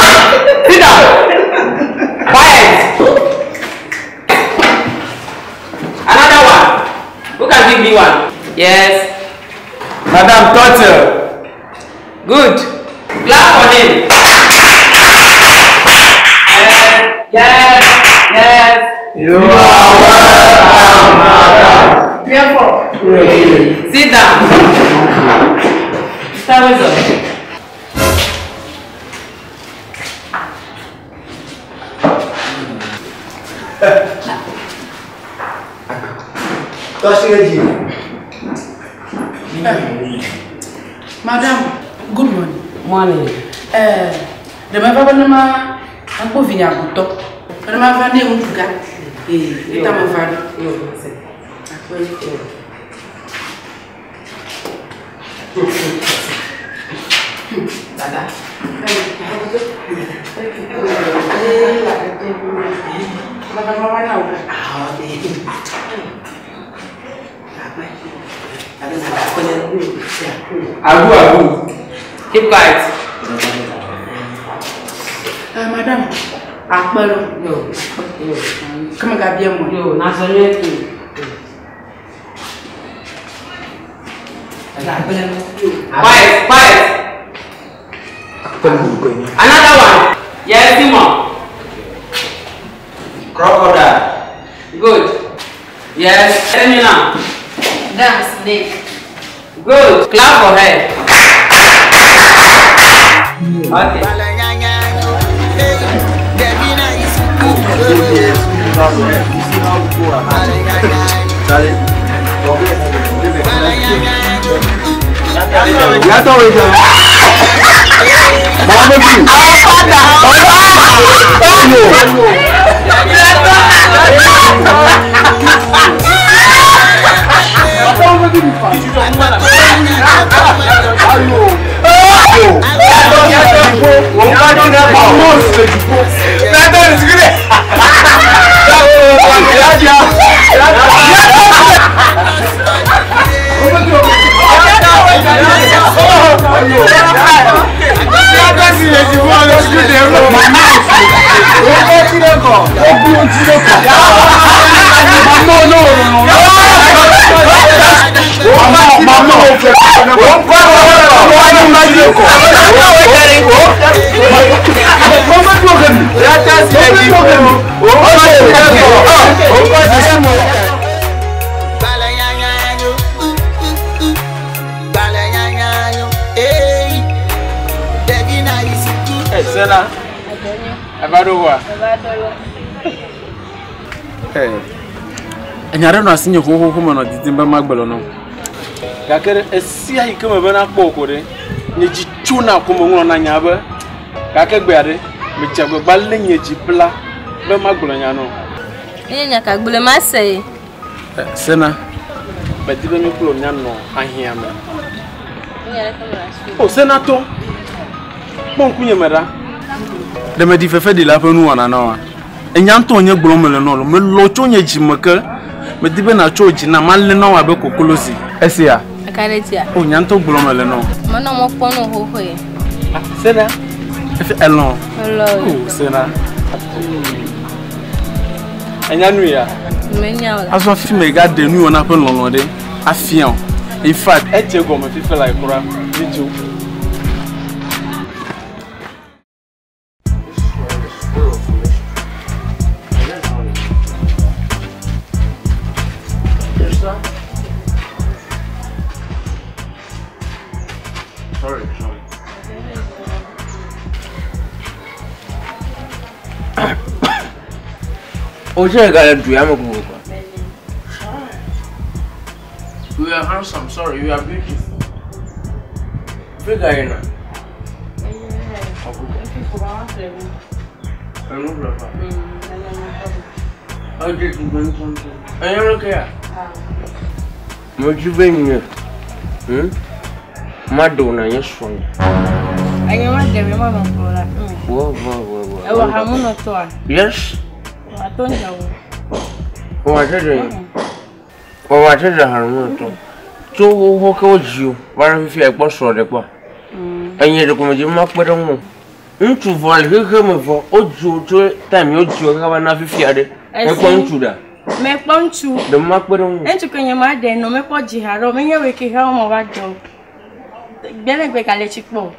Sit down. Quiet. Another one. Who can give me one? Yes. Madam Turtle. Good. Clap for him. Yes. Yes. You are welcome, madam. Therefore. Sit down. Mr. Wisdom. Madam, good morning. Morning. The meva ne ma akpɔ vinyagutɔ. Ne ma va ne ŋutsu Ee, eta me va ɖo. Dada. Agu agu. Keep quiet. Madam, akpɛlɔ. No. Kama ka bia mo. No, na so nye tu. Quiet, quiet. Another one. Yes, Simon. Crocodile. Good. Yes, Emina. Damn snake. Good. Clap for her. Okay. Yàtọ̀ wẹ̀ jẹ́. Màmá mi. Our father. Sena. Eva ɖo wa. Enya ɖe nɔ asinye xoxoxo me nɔ didim be magblɔ nɔ. Gake ɖe esia yi ke me be nakpɔ ko ɖe, nye dzi tsona ko me ŋlɔna nya be gake gbea ɖe, medze agbagba lé nye dzi bla be magblɔ nya nɔ. Enye nya ka gblɔe ma se ye. Sena, medi be míkplɔ míanɔ ahiã me. O Sena tɔ, kpɔ ŋkunye me ɖa. Ɖe meɖi fefe ɖi la ƒe nuwɔna na wa. Enya ŋutɔ nye gblɔm mele nɔ lo. Melɔ tso nye dzime ke. Medi be natso dzi na malé na wo abe koklozi. Esia? Aka ɖe dzia? O nya ŋutɔ gblɔm mele nɔ. Menɔ mɔ kpɔm nɔ xoxoe. Sena. Efi elɔ̃. Elɔ̃. O Sena. Enya nu ya? Menya o la. Azɔ fi me gaɖe nuwɔna ƒe lɔlɔ̃ ɖe afia o. In fact, edze gɔme fifi la kura. Mi dzo. Sorry, sorry. O ṣe ìkàlẹ̀ dùn yàmù kò wọ́pọ̀. You are handsome, sorry, you are beautiful. Fígà yìí nà. Ẹnu rẹ̀ Ọjọ́ ìdìbò ní kọ́ńtò. Ẹ̀yin ló kẹ́ à. Mo jí bẹ́ẹ̀ nìyẹn. Má dùn náà yẹn sọ yẹn. Enye ma dɛmɛ ma nɔ kplɔ la fi mi. Wọ́ wọ́ wọ́ wọ́. Ewɔ hamunɔtɔa? Yes. Wà tó ń jàwó. Wọ́n wà tẹ̀lé. Wọ́n wà tẹ̀lé hamunɔtɔ. Tó wọ́wọ́ kẹ́ wọ́n jí o. Wọ́n fi fi ẹ̀kpọ́ sọ̀rọ̀ dẹ̀ kpọ́. Ẹ̀yin ẹ̀dẹ̀kọ̀ mọ̀ jẹ́ má pẹ́ dẹ́ ŋu. Ŋutsu vɔ le xexe me vɔ, wodzi wo tso time wodzi wo kaka va na fifia ɖe. Ekpɔ ŋutsu ɖa. Mekpɔ ŋutsu. Ɖe ma kpe ɖe ŋu. Ŋutsu ke nye ma ɖe nɔ mekpɔ dzi haɖe o, menye woe ke xe wɔme va dzɔ o. Gbenegbe gale tsi kpɔ o.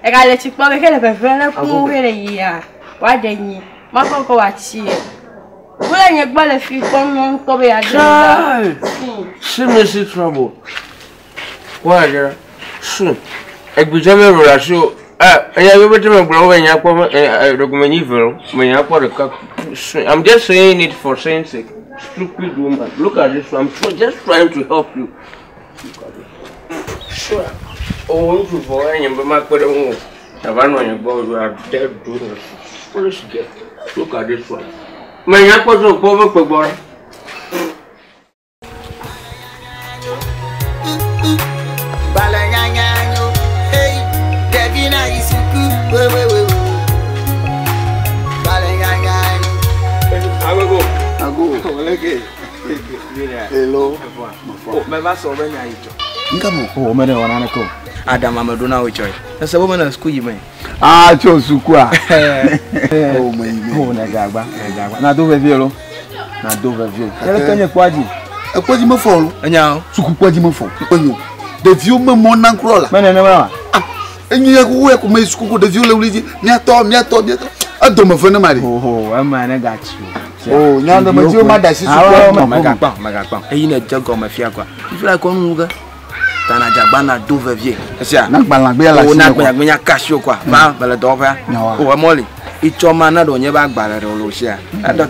Egale tsi kpɔ be xe le veve le kum xe le yia, woaɖe nyi. Makɔ kɔ wòatsi ye. Wole nye gbɔ le fi kpɔm nyɔ ŋutɔ be yeaɖe Chai! See me see trouble. Why there? Soon. Egbidze me ro la so. Ah, eya be bete me gblɔ be nya kpɔ me ɖeko menyi ve o. Menya kpɔ ɖeka. Soon. I'm just saying it for saying sake. Stupid woman. Look at this one. I'm just trying to help you. Look at this. Sure. Oh, ŋutsu vɔ enye be makpe ɖe ŋu o. Ava nɔ nye gbɔ you are dead doing this. Foolish girl. Look at this one. Menya kpɔ tso kpɔ be kpe gbɔ ɖa. Balanyanyanyo, hey, Debbie na isuku, we we we we. Balanyanyanyo. Agogo. Ago. Oleke. Hello. O meva sɔ be nya yi dzɔ. Nka mo. O mene wɔ naneke o. Adama me ɖo na wo tsɔe. Ese be mele suku yi me. Ah, tso sukua. O me yi me. O ne gagba, ne gagba. Na do vevie lo. Na do vevie. Yɛlɛ ke nye kpɔa dzi. Ekpɔ dzi me fɔ lo. Enya o. Suku kpɔ dzi me fɔ. Enyo. Ɖeviwo me mɔ na ŋkrɔ la. Me nenema wa. Ah, enyi ya kuku ya kume suku ko ɖeviwo le wuli dzi. Miatɔ, miatɔ, miatɔ. Edome fe ne ma ɖe. Oho, ema ne gatsi o. O, nya ɖe me dzi wo ma da asi sukua. Megakpɔ, megakpɔ. Eyi ne dze gɔme fia kɔa. Fifi la kɔ nu ge. Tana dzagba na do vevie. Esia. Na gbalãgbe la O si na me kɔ. gbalãgbe nya kasi o kɔa. Va mele dɔwɔƒea. Nyawa. O emɔ li. Itsɔ ma na ɖe wònye be agbalẽ ɖe wòle wo sia.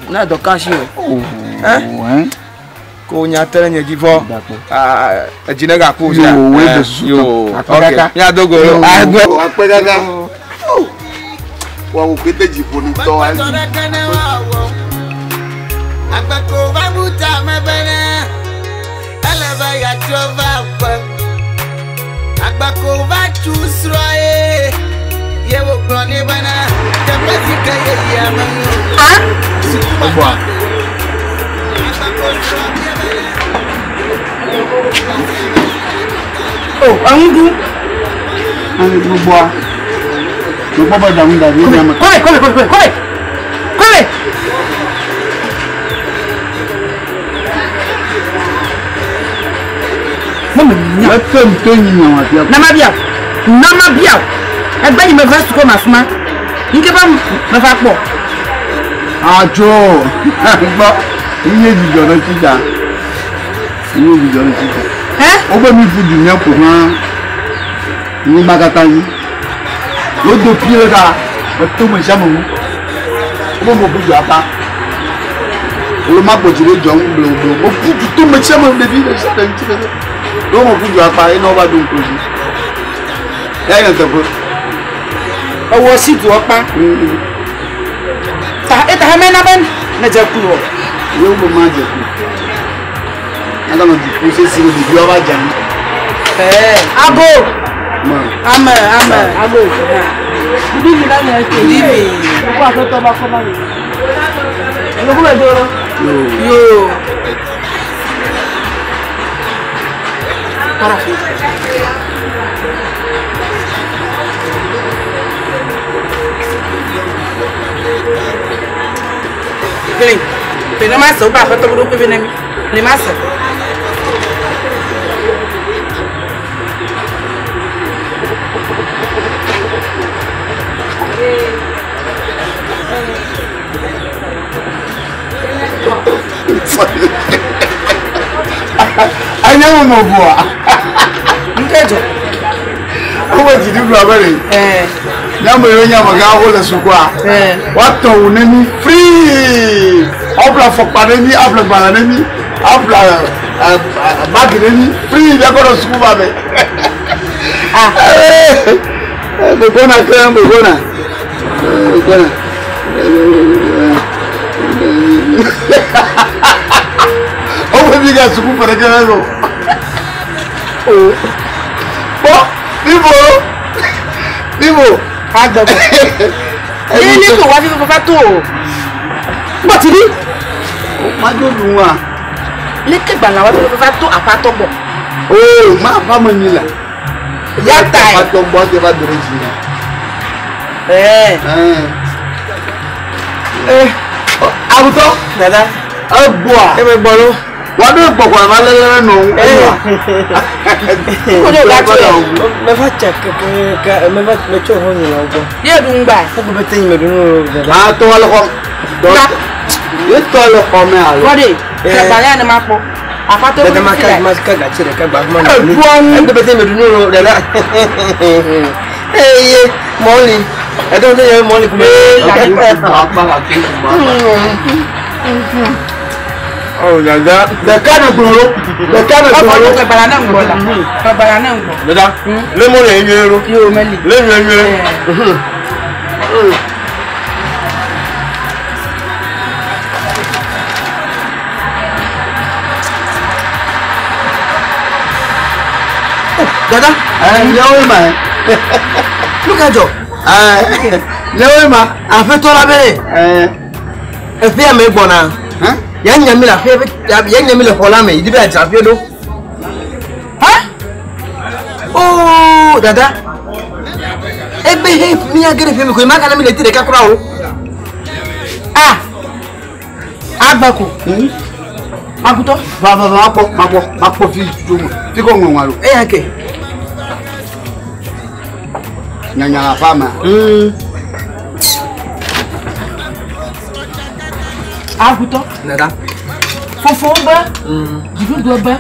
Na dɔ kasi o. O. Ɛ? Ko nya te ɖe nye dzi vɔ. Edzi ne gaku o sia. Yo, woe de susu Yo. tɔ. Akpe Ok. kaka. Míado go. Yo. Agbe. Akpe kaka. Wa wo pété dzi ƒo ne tɔ ayi. Agbako va buta me bena, ele be yeatrɔ va aƒe. Agbako va tu srɔ̃ ye, ye wògblɔ nɛ bena teƒe si ke yeyia menyo. Egbɔa. O, eŋuɖu. Gbogboa. Mekpɔ be ɖaŋu da ɖi ame. Kɔle, kɔle, kɔle, kɔle, kɔle. Mete ŋutɔ nyi nyawa fia. Nama bia o, nama bia o. Egbe yi meva suku ma fuma. Nke ba meva kpɔ. Atso. Gbɔ. Nye dzidzɔ ɖe tsitsa. Nye dzidzɔ ɖe tsitsa. Wobe mi ƒu du míaƒo hã. Nyigba katã dzi. Wodo pi ɖe ta. Eto me sia me ŋu. Wobe mo ƒu du apa. Wole ma gbɔ dzi ɖe dzɔm blewu blewu. Mo ƒu du to me sia me ɖevi ɖe sia ɖe ŋuti ɖe. Ɖewo mo ƒu du apa ye ne wova ɖo ŋku dzi. Ya nye teƒe. Ewɔ si du akpa. Ta eta hame na be ne dze ku o. Yewo be ma dze ku. Aga nɔ dziku sesi le ɖeviwo va dze anyi. Ɛɛ abo. Ma. Ame ame abo. Good evening, Daniel. Good evening. Kó àtọ́tọ́ bá kọ́ bá mi. Olókùn bẹ̀ dúró. Yo. Tọrọ. Kele. Pèlè ma sọ, ó bá àfẹ́tọ́ bó pépé nẹ́mi. Pèlè ma sọ. Anya mo mo bua. Nkejo. Wo dzi ɖu gblɔ be ɖe. Nyame yiwo nye amegãwo le sukua. Woatɔ wu ne mí free. Woaƒle afɔkpa ne mí, aƒle gbalẽ ne mí, aƒle bagi ne mí free míakɔ ɖe suku va me. Megbɔna ke, megbɔna. Megbɔna. Woƒe mi ga suku ƒe ɖeke mele o. Kpɔ, vivo, vivo. Agbɛgbɛ. Ní ní kò wá fífi fífa tó o. Bó ti rí. Madzo lu wa. Lékè gbàlà wá fífi fífa tó àpatọ́ bọ̀. Oo, má fa me nyi la. Yàtà ẹ̀. Àpatɔ gbɔ ti va do ɖe dzi na. Ɛɛ. Ee, awutɔ. Dada. Egbɔa. Eme gbɔ lo. Wà á dé gbɔgbɔ la lé lé nɔ. Kó o ga tó yẹ. Meva tsa keke meva metsɔ hɔ nyi la wo gbɔ. Yé ɖu ŋgba. Egbe be te nyi me ɖu nu dada. Maa tɔ le xɔ. Ye tɔ le xɔ me alo. Wọ́n de kẹgbàlẹ́ ni ma kpɔ. Àpatọ́ Dada ma fi ka la. ma ka gatsi ɖeka gba ma Eɖua ŋu. Egbe be te nyi me ɖu nu dada. Eye mɔli. Ɛdɔn te nye mɔli kume. Oh, dada. Ɖeka ne gblɔ lo. Ɖeka ne gblɔ lo. Kẹgbàlẹ́ ne ŋgbɔ la. Kẹgbàlẹ́ ne ŋgbɔ. Dada, le mɔli ye nyuie lo. Yóò meli. Le nyuie nyuie. Dada. Ɛ miawoe ma. Nu ka dzɔ? Ɛ miawoe ma. Aƒetɔ la be. Ɛ. Eƒea me gbɔna. Ya nya mi le aƒea ya nya mi le xɔ la me yi di be adzra aƒea ɖo. Ha? Oo dada. Ebe he mía ge ɖe ƒea me koe ma gana mi le ti ɖeka kura o. Ah. Agbɛko. Agutɔ. Va va va makpɔ makpɔ makpɔ fi tso me fi kɔ ŋɔŋɔ alo. Eya ke. Nyanya la fa ma. Agutɔ. Dada. Fofowo be. Dziɖuɖu be.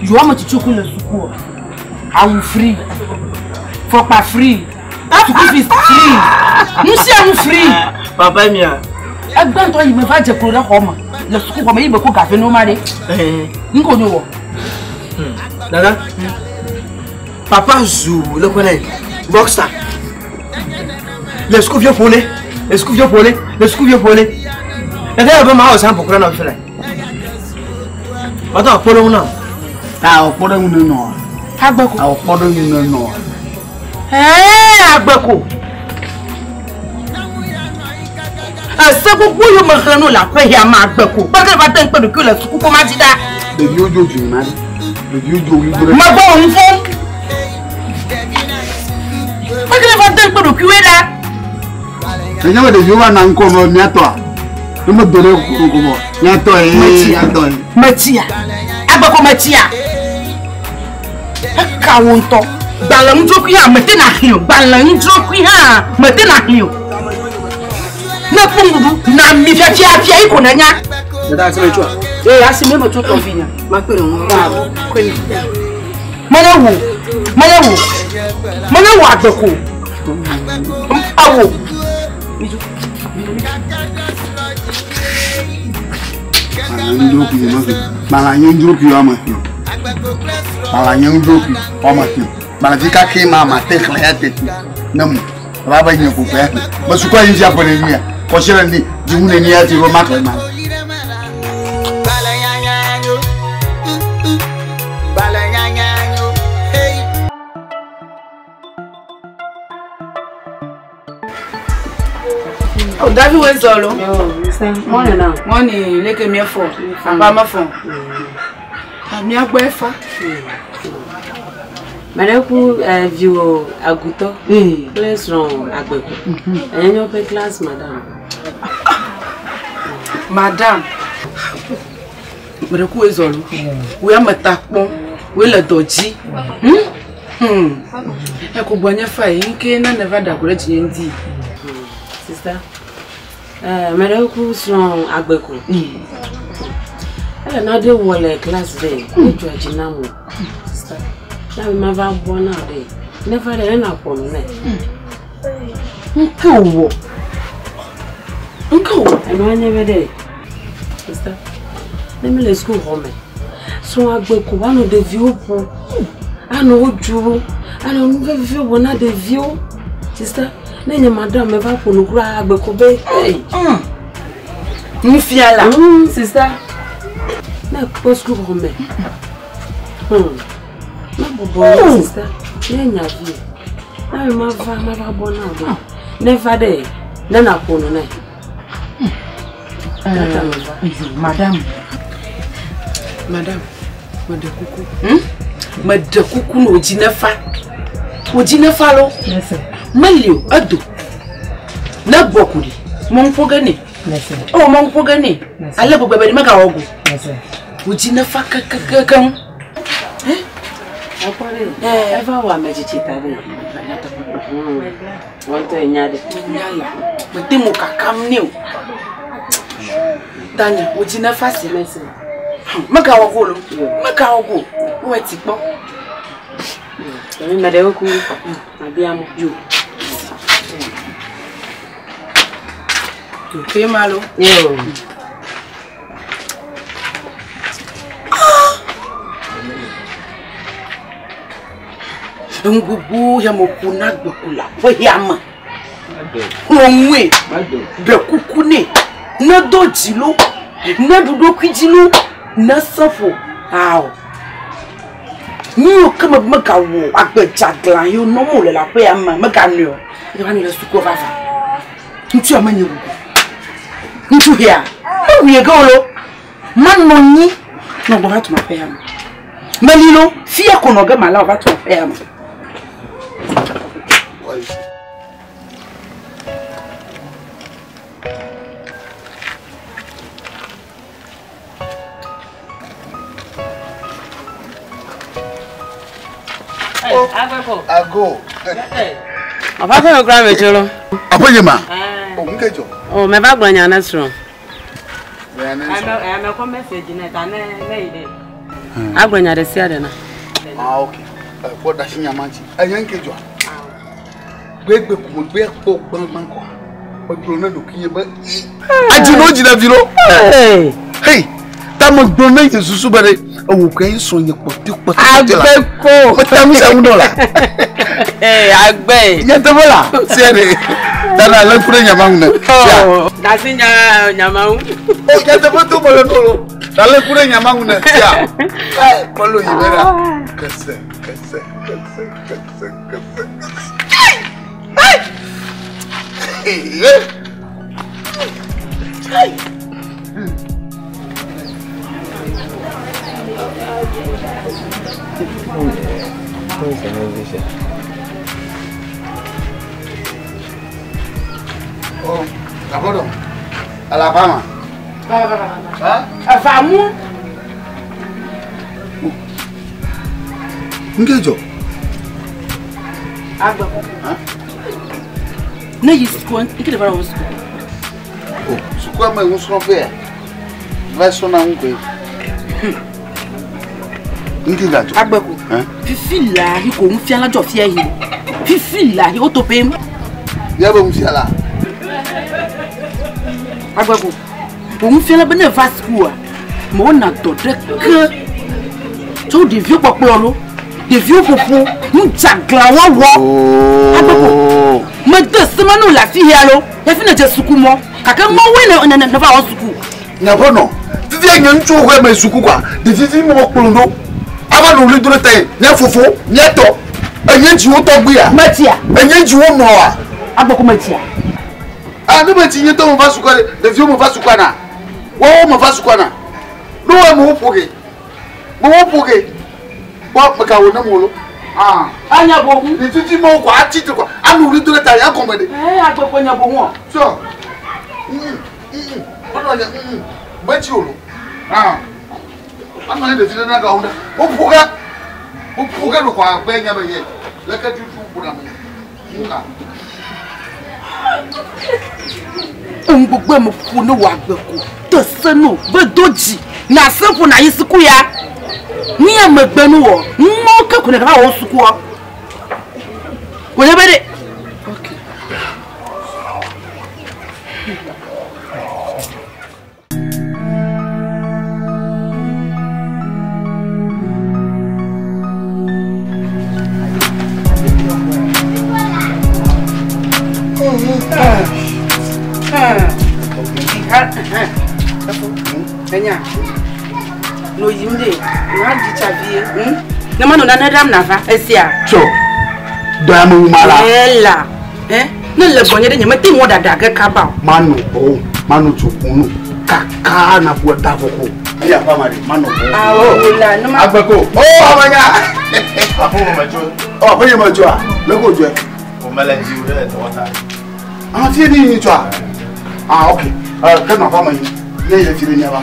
Yewoa me tsitsi ku le suku o. Awu free. Fɔkpa free. Suku fees free. Nu sia nu free. Papa mia. Egbe ŋutɔ yi me va dze klo ɖe xɔ me le suku xɔ me yi me ko gafe no ma ɖe. Ŋko nyo wɔ. Dada. Papa zu le kɔnɛ rockstar. Le sukuviwo ƒo ne. Le sukuviwo ƒo ne. Le sukuviwo ƒo ne. Dada yɔ be ma wɔ sampo kura na fi le. Watɔ akpɔ ɖe ŋu na. Awɔ kpɔ ɖe ŋu ne nɔ. Agbɛko. Awɔ kpɔ ɖe ŋu ne nɔ. Ɛɛ agbɛko. Ese gbogbo yiwo me xlẽ no le aƒe ya me agbɛko. Kpeke va de ŋkpe ɖokui le suku ko ma dzi ɖa. Ɖeviwo dzo dzi ma ɖe. Ɖeviwo dzo wuli do ɖe. Megbɔ wò ŋu fom. Kpeke va de ŋkpe ɖokuiwoe ɖa. Enye be ɖeviwo va na ŋkɔ nɔ miatɔa. Ne me do ɖe ŋkɔ mɔ miatɔ ye miatɔ ye. Metsia. Agbɛko metsia. Eka wo ŋutɔ. Gbalẽ ŋudzrokui hã mete na xlẽ o. Gbalẽ ŋudzrokui hã mete na xlẽ o. Ne kpɔ nuɖuɖu na mi fiafiafia yi ko nenya. Dada asi me tsoa. Ee asi me me tso tɔvi nya. Ma kpe ɖe ŋu. Mele wo, mele wo, mele wo agbeko. Awo. Gbalẽ ŋudzrokui ma fi. Gbalẽ nye ŋudzrokui wɔme fi. Gbalẽ fi kake ma ma te xlẽ ya teti ne mu. Va be nye koko ya. Me sukua yi fia ƒe ne mia. Kɔsi le ni dziŋu ne nia ti be ma xlẽ ma. Oh, David went solo. Morning now. Morning, leke mi fo. Papa ma fo. Mi agbo efa. Mɛɖeku viwò agutɔ kple srɔ̃ agbeko. Enye nye woƒe class madam. Madam. Mɛɖeku wei zɔlo. Wei ame ta kpɔm. Wei le dɔ dzi. Eko gbɔ nye fa yi nke na ne va da go ɖe dzinye ŋdi. Sista, mɛɖeku srɔ̃ agbeko. Ke na ɖe wɔ le class ɖe, edzɔa dzi nam o. Sista, na mi mava bɔ na ɖe. Ne va ɖe, ne naƒo nu nɛ. Nke wɔ. Nke wɔ. Enua nye be ɖe, sista, ne mi le suku xɔ me, srɔ̃ agbe ko anɔ ɖeviwo ƒom, anɔ wo dzrom, anɔ nu vevi wɔ na ɖeviwo. Sista, ne nye madame me va ƒo nu kura agbe ko be, hey. Nufiala. Sista, ne kpɔ suku xɔ me, ne bɔbɔ ne sista, ne nya vi, na mi ma va, ma va bɔ na o ɖe. Ne va ɖe, ne na ƒo nu nɛ. Tata me va. Madame. Madame, meɖe kuku. Meɖe kuku na wò dzi ne fa. Wò dzi ne fa lo. Meli o, edo. Ne gbɔ ko ɖi, mɔ ŋu ƒo ge nɛ. Ewɔ mɔ ŋu ƒo ge nɛ. Ale gbegbe be ɖe megawɔ go. Wò dzi ne fa kekekekeŋ. Akpɔ ɖe, eva wɔ ame tsitsi ta ɖe. Wọ́n tọ́ enya ɖe. Nya la, mete mo kakam nɛ o. Tanya, wò dzi ne fa sia. Megawɔ go lo, megawɔ go. Wowɔ ti kpɔ. Tẹ̀mí mẹ́rẹ̀ ó kú, àbí amọ̀. Yo. Ke ma lo. Yo. Enu gbogbo ya mo ƒo na gbeku le aƒe ya me. Xlɔ nue, ɖe kuku nɛ, ne do dzi lo, ne ɖu ɖokui dzi lo, ne se ƒo. Ao. Nu yiwo ke me megawɔ agbe dzagla yiwo nɔm wòle le aƒe ya me meganɔe o. Eye va nɔ le sukua vava. Ŋutsu ya menye wugo. Ŋutsu hea, mewui ge o lo. Manɔ anyi nɔ gbɔ va tu aƒe ya me. Meli lo, fia ko nɔ ge mala wòva tu aƒe ya me. Ago. Ɔfa fɛn kura mi tso lo. Aƒe nye ma. O nke dzɔ. O mɛ va gblɔ nya ne srɔ̃. Ame kɔ message nɛ ta ne ne yi ɖe. Agblɔ nya ɖe sia ɖe na. Ah ok. Kpɔ ɖasi nya ma dzi. Enye nke dzɔa. Gbegbe ko megbe kpɔ gbãgbã kɔa. Megblɔ ne ɖokuinye be. Adzi no dzi ɖe vi lo. Hey, ta megblɔ ne nye susu be ɖe ewo ke ye srɔ̃ nye kpɔtɛ kpɔtɛ la. Agbe ko. Meta nu sia ŋu dɔ la. Ee agbe. Nyateƒe la. Sia ɖe. Tana le ku ɖe nyama ŋu ne. Sia. Dasi nya nyama ŋu. O nyateƒe to mele no lo. Ta le ku ɖe nyama ŋu ne. Sia. Ee kpɔlo yi be ɖa. Kese kese kese kese kese. Hey. Hey. Oh, d'abord, Alabama. Avamu. Nke dzɔ. Agbe. Ne yi suku, nke le va wɔ suku. O, sukua me nusrɔ̃ƒe ya. Va srɔ̃na nu koe. Nke gadzɔ. Agbe ko. Fifi la yi ko nufiala dzɔ fia yi. Fifi la yi woto ƒe. Míabe nufiala. Agbe ko. Wò nufiala be ne va sukua, me wona dɔ ɖe ke tso ɖeviwo kpɔkplɔ lo, ɖeviwo ƒoƒo, nudzagla wɔwɔ. Agbe ko. Mede se ma ne wòle afi ya lo, hafi ne dze suku mɔ. Gake mɔwoe ne ne ne va wɔ suku. Nyaƒe fifia nye ŋutsuwo ƒe me suku kɔa, ɖevivi mɔ kplɔ ɖo. Ava nɔ ɣli do ɖe ta ye, mía fofo, mía tɔ. Enye dziwo tɔgbuia. Metia. Enye dziwo nɔa. Agbe ko metia. Ah, ne metsi nye tɔ me va sukua ɖe, ɖeviwo me va sukua na. Woawo me va sukua na. Ne woa me wo ƒo ge. Me wo ƒo ge. Kpɔ meka wo ne mo lo. Ah. Anya boŋu. Ɖevivi mɔ kɔ atsi tre kɔ, anɔ ɣli do ɖe ta ye agɔme ɖe. Ee, agbe ko nya boŋua. Sɔ. Wonɔ nye metsi o lo. Ah. Anɔ nye ɖevi ɖe na gawo ɖe. Woƒo ge. Woƒo ge ɖo kɔ agbe nya be ye. Leke tutu ƒo na me. Nuka. Enu gbogbo me ƒo ne wò agbe ko. Te se no, be do dzi. Na se ƒo na yi suku ya. Ni ya megbe nu wɔ. Mɔ ke ko ne va wɔ sukuɔ. Ko ne be de. Okay. Enya. No yim de. Na di chavie. Ne ma no na na dam na va. Esia. Tso. Do ya me wuma la. Ela. Eh? Ne le gbɔnye ɖe nye mete ŋu ɖaɖa ge kaba o. Manu o, manu tso kunu. Kaka na bu ta foko. Eya fa ma de, manu o. Awo la, ne ma. Agbeko. O amanya. Aƒe wo me tso. O aƒe nye me tsoa. Le ko tsoe. O mele dzi wo ɖe dɔwɔta. Ah, fie ni ni tsoa. Ah, okay. Ke nɔ aƒea me yi. Ne ye fi ɖe mía va.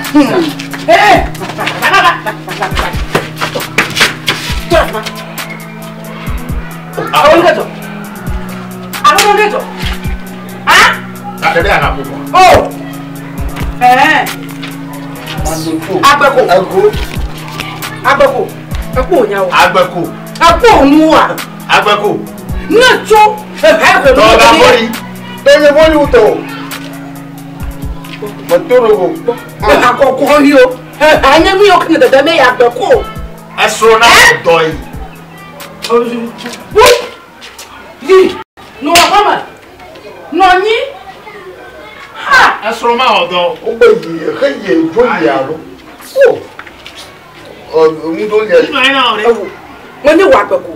Eh! Va va va va va va. Tɔ afi ma. Awo nu ke dzɔ. Awo nu ke dzɔ. Ah? Gake ɖe ana ƒo. Oh! Eh! Agbeko. Ego. Agbeko. Ekpo wonya o. Agbeko. Ekpo onua. Agbeko. Ne tso eha ehe Tɔga bɔli. Tɔnye bɔli wotɔ. Meto ɖo go. Eha kɔkɔ yi o. Eha nye nu yiwo ke ne dede me ya agbeko. Esrɔ̃ na dɔ yi. Wu. Yi. Nɔ aƒeme. Nɔ anyi. Ha. Esrɔ̃ ma wɔ dɔ. Wogbe yi exe yi dzo yi alo. O. Ɔ ŋdo le. Nɔ anyi na wɔ ɖe. Ewo. Menye wɔ agbeko.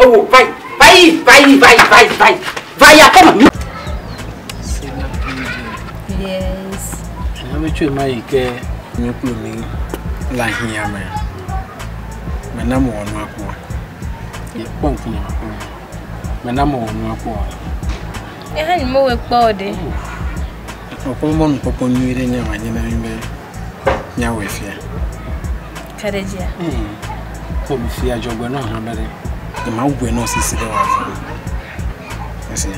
Ewo va yi. Va yi va yi va yi va yi va yi. Va yi aƒeme. Yes. Ame tso ma yi ke nye kple mi le ahiã me. Mena mewɔ nua kpɔ. Ye kpɔ ŋkunye me kpɔ. Mena mewɔ nua kpɔ. Eha nye mewɔe kpɔ o ɖe. Mekpɔ mɔnukpɔkpɔ nyui ɖe nye wòanye na mi be míawɔe fia. Ka ɖe dzia? Kpɔ mi fia dzɔgbe nɔ hã be ɖe nyemawɔe nɔ sisi ɖe wòava. Esi.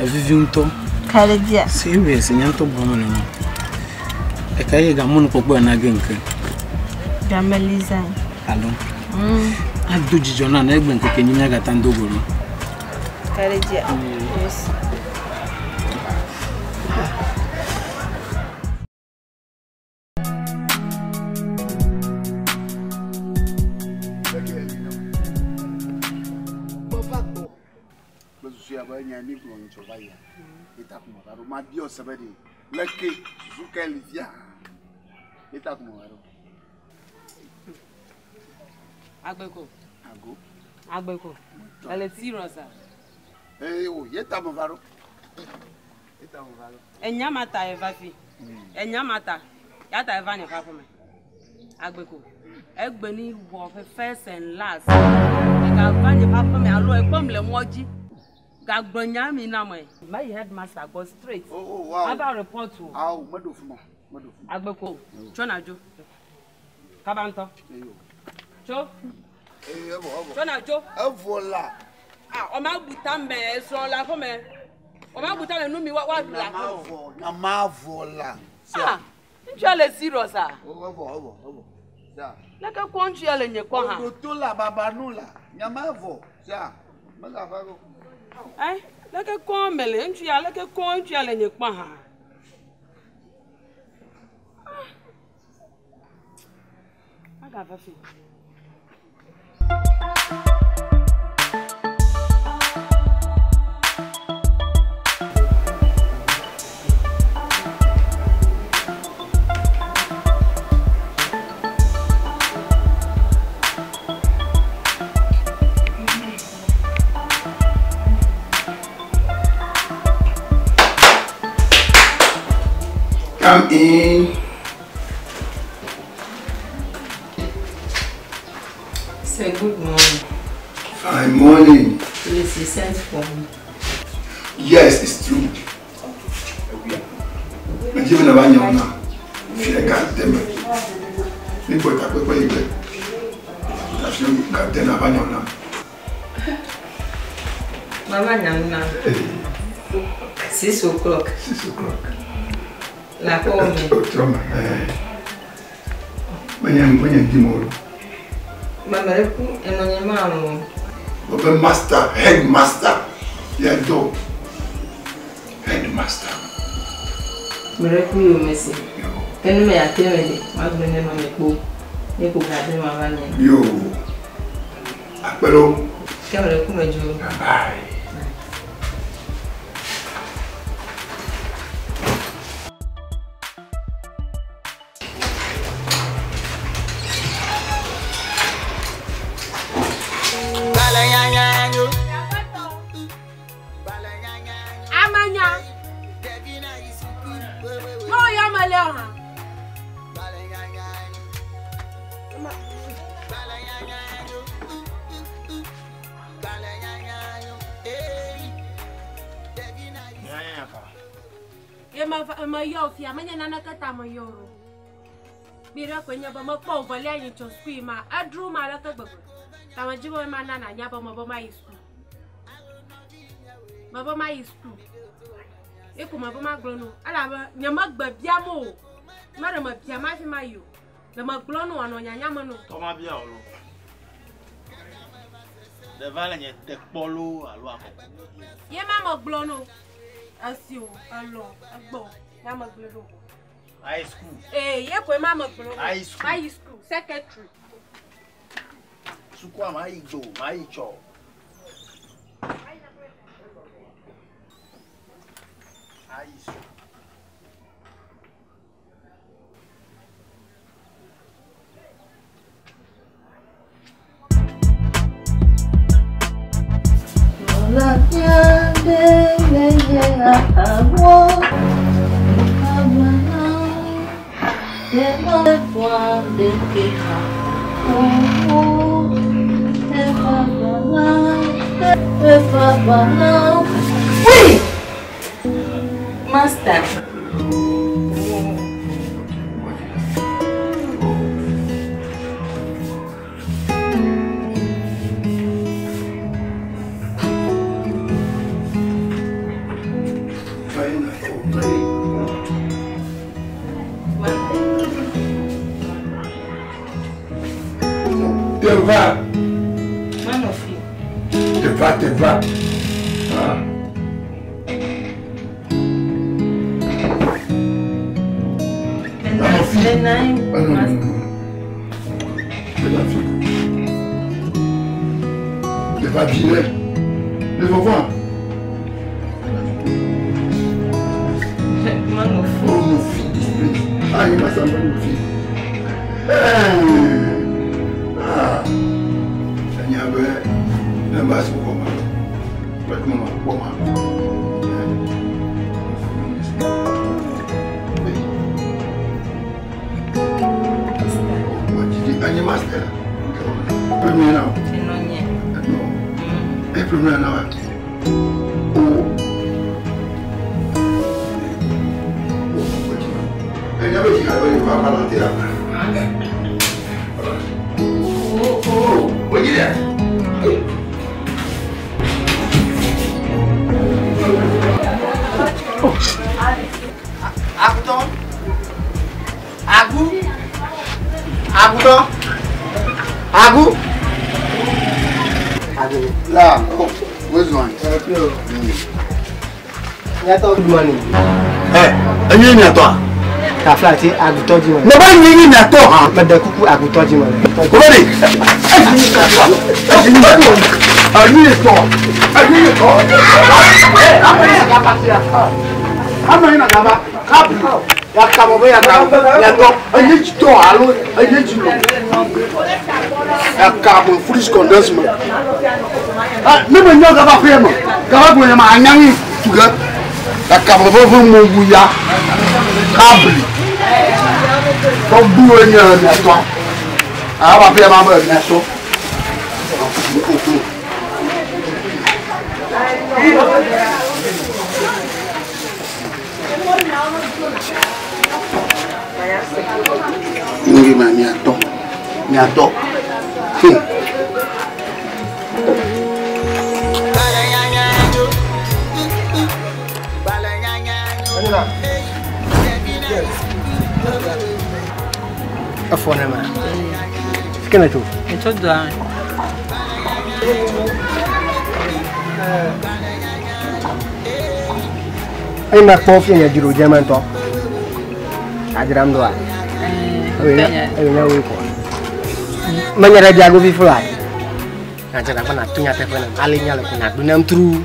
Evivi ŋutɔ. Ka ɖe dzia? Serious, nye ŋutɔ gblɔm mele nɔ. Eka ye gamɔnukpɔkpɔ ya na ge ŋke. Game Liza. Alo. Ado dzidzɔ na ne egbe ŋkeke nyi míagata ŋdo go ɖo. Ka ɖe dzia? Yes. Mesusu ya be nya mi gblɔ nyitsɔ va yia. Eta kuma va ɖo. Ma biɔ se be ɖe leke susu ke li fia. Eta kuma va ɖo. Agbeko. Ago. Agbeko. Ele serious a? Ee o ye ta me va ɖo. Eta me va ɖo. Enya ma ta eva fi. Enya ma ta. Ya ta eva nye ƒe aƒeme. Agbeko. Egbe ni wɔ ƒe first and last. Ega va nye ƒe aƒeme alo ekpɔm le mɔ dzi. Gagblɔ nya mi na me. Ma yi headmaster gbɔ straight. Oh, wow. Ava report o. Awo meɖo fi ma. Meɖo fi ma. Agbeko. Tso na dzo. Kaba ŋutɔ. Tso. Ee evɔ evɔ. Tso na dzo. Evɔ la. Ah, ɔma bu tame esrɔ̃ le aƒeme. Ɔma bu tame nu mi wa wa ɖu le aƒeme. Nyamavɔ nyamavɔ la. Ah, ŋutsua le serious a? O evɔ evɔ evɔ. Sia. Leke kɔ ŋutsua le nye kɔ hã? Oɖoto la babanu la. Nyamavɔ. Sia. Megafa go. Eh, leke kɔ mele ŋutsua leke kɔ ŋutsua le nye kpɔ hã? Ah. Agava fi. Come in. Say good morning. Fine morning. Please, you sent for me. Yes, it's true. Medzi be nava nya wo na fie ga de me. Mi gbɔ takpekpe yi gbe. Ta fie ga de nava nya wo na. Mama nyam na. 6 o'clock. 6 o'clock. La kɔ me. O trɔ me. Menye menye ŋdi me o. Mama eku enɔ nye ma o. Wobe master, headmaster. Ya dɔ. Headmaster. Mere ku yo mesi. Kenu me ya teme de. Ma gbe ne ma me kpo. Ne ko ga de ma va nye. Yo. Akpelo. Ke mere ku me jo. Bye. Amanya. No ya mele ha. Ye ma ma yɔ fia menye naneke ta me yɔ o. Bi ɖe koe nye be mekpɔ wo velia yi tso sukui ma edro ma aleke gbegbe. Ta medzi be mana nànya be mebe mayi suku. Mebe mayi suku. Ye ko mebe magblɔ no elabe nye megbe biam o. Me ɖe mebiam hafi mayi o. Le megblɔ no wòanɔ nyanya me no. Tɔma bia o lo. Ɖeva le nye te kpɔ loo alo akɔkɔ. Ye ma megblɔ no. Esi o, elɔ, egbɔ, ya megblɔ ɖo. High school. Ee, ye koe ma megblɔ no. High school. Mayi suku, secretary. Sukua ma yi dzo, ma yi tsɔ. Ayi su. Oui! Master. Te va. Manofi. Te va, te va. Ah. Manofi. Ah, non, non, non. Te va, Te va virer. Ne va voir. Manofi. Oh, mon fils, please. Ah, il m'a semblé mon fils. Ah. Enya be ne ba su ko ma. Ba ko ma ko ma. Anyi master. Premier now. Enonye. No. Eh, premier now. Oh. Enya be jika be ko ma la tira. Oh, oh, oh, yeah. Agutɔ. Agu. Agutɔ. Agu. Agu. La, oh, which one? Nyatɔ good morning. Ɛ, enye miatɔa? Kafla ti agutɔ dzi me. Ne ba nye nye miatɔ hã. Meɖe kuku agutɔ dzi me. O bɛ de. Anyi tɔ. Anyi tɔ. Ame yi na gaba kapu ya kabɔ be ya kabɔ ya tɔ enye dzi tɔ alo enye dzi lɔ ya kabɔ fridge condense me. Ah, ne me nyɔ gaba ƒe me gaba gblɔ nye ma anyanyi tu ge ya kabɔ be ƒe mo wu ya. Kabli. Tɔgbuiwoe nye miatɔ. Aba ƒe ma be miatɔ. Ngi ma miatɔ. Miatɔ. Efɔ ne ma. Ke ne tso. Etso doa me. Eyi ma kpɔ fi nye dzro dze me ŋutɔ. Adzram doa. Eyi nye woe kɔ. Menye ɖe biago vi fla. Nadze gbagba nàto nyateƒe nam. Ale nya le ko nàgblɔe nam truu.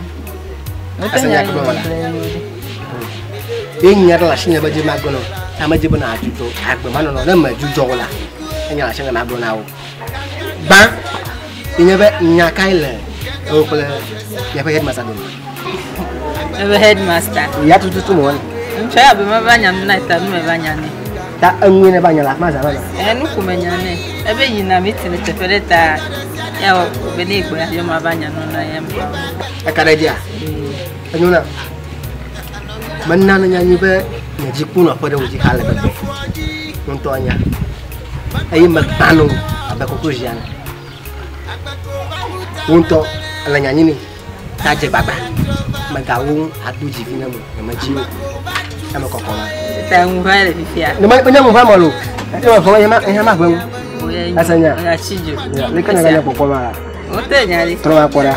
Ese nya ke gblɔm mele. Ye nya ɖe le asinye be dze magblɔ na wò. Ta medze be nàdzudzɔ agbe ma nɔnɔ. Ne mèdzudzɔ o la, enya le asinye magblɔ na wò. Gbã, ye nye be nya kae le ewò kple miaƒe headmaster dome? Ebe headmaster. Ya tututu me wɔna. Ŋutsua ya be meva nya nu na ta nu meva nya nɛ. Ta enue ne va nya le afi ma zã ma. Ɛ nu ko menya nɛ. Ebe yina meeting le teƒe ɖe ta ya wɔ be ne gbɔ ya yɔ ma va nya nu na ya me. Eka ɖe dzia? Enyo na. Mena ne nya nyui be nye dzi ku nɔƒe ɖe wò dzi xa le gbegbe. Ŋutɔ nya. Eye megbã no abe koklozi ene. Wò ŋutɔ ele nya nyi nɛ. Ta dze gbagba. Megawo ŋu ado dzivi ne mo. Nyemedzi o. Eme kɔkɔ ma. Ta ŋu va le fifia. Ne menye ŋu va me lo. Eye me vɔ ye ma ʋe ŋu. Ese nya. Oya tsi dzo. Leke ne ganya kpɔkpɔ ma la. Wote nya ɖi. Trɔ va kpɔ ɖa.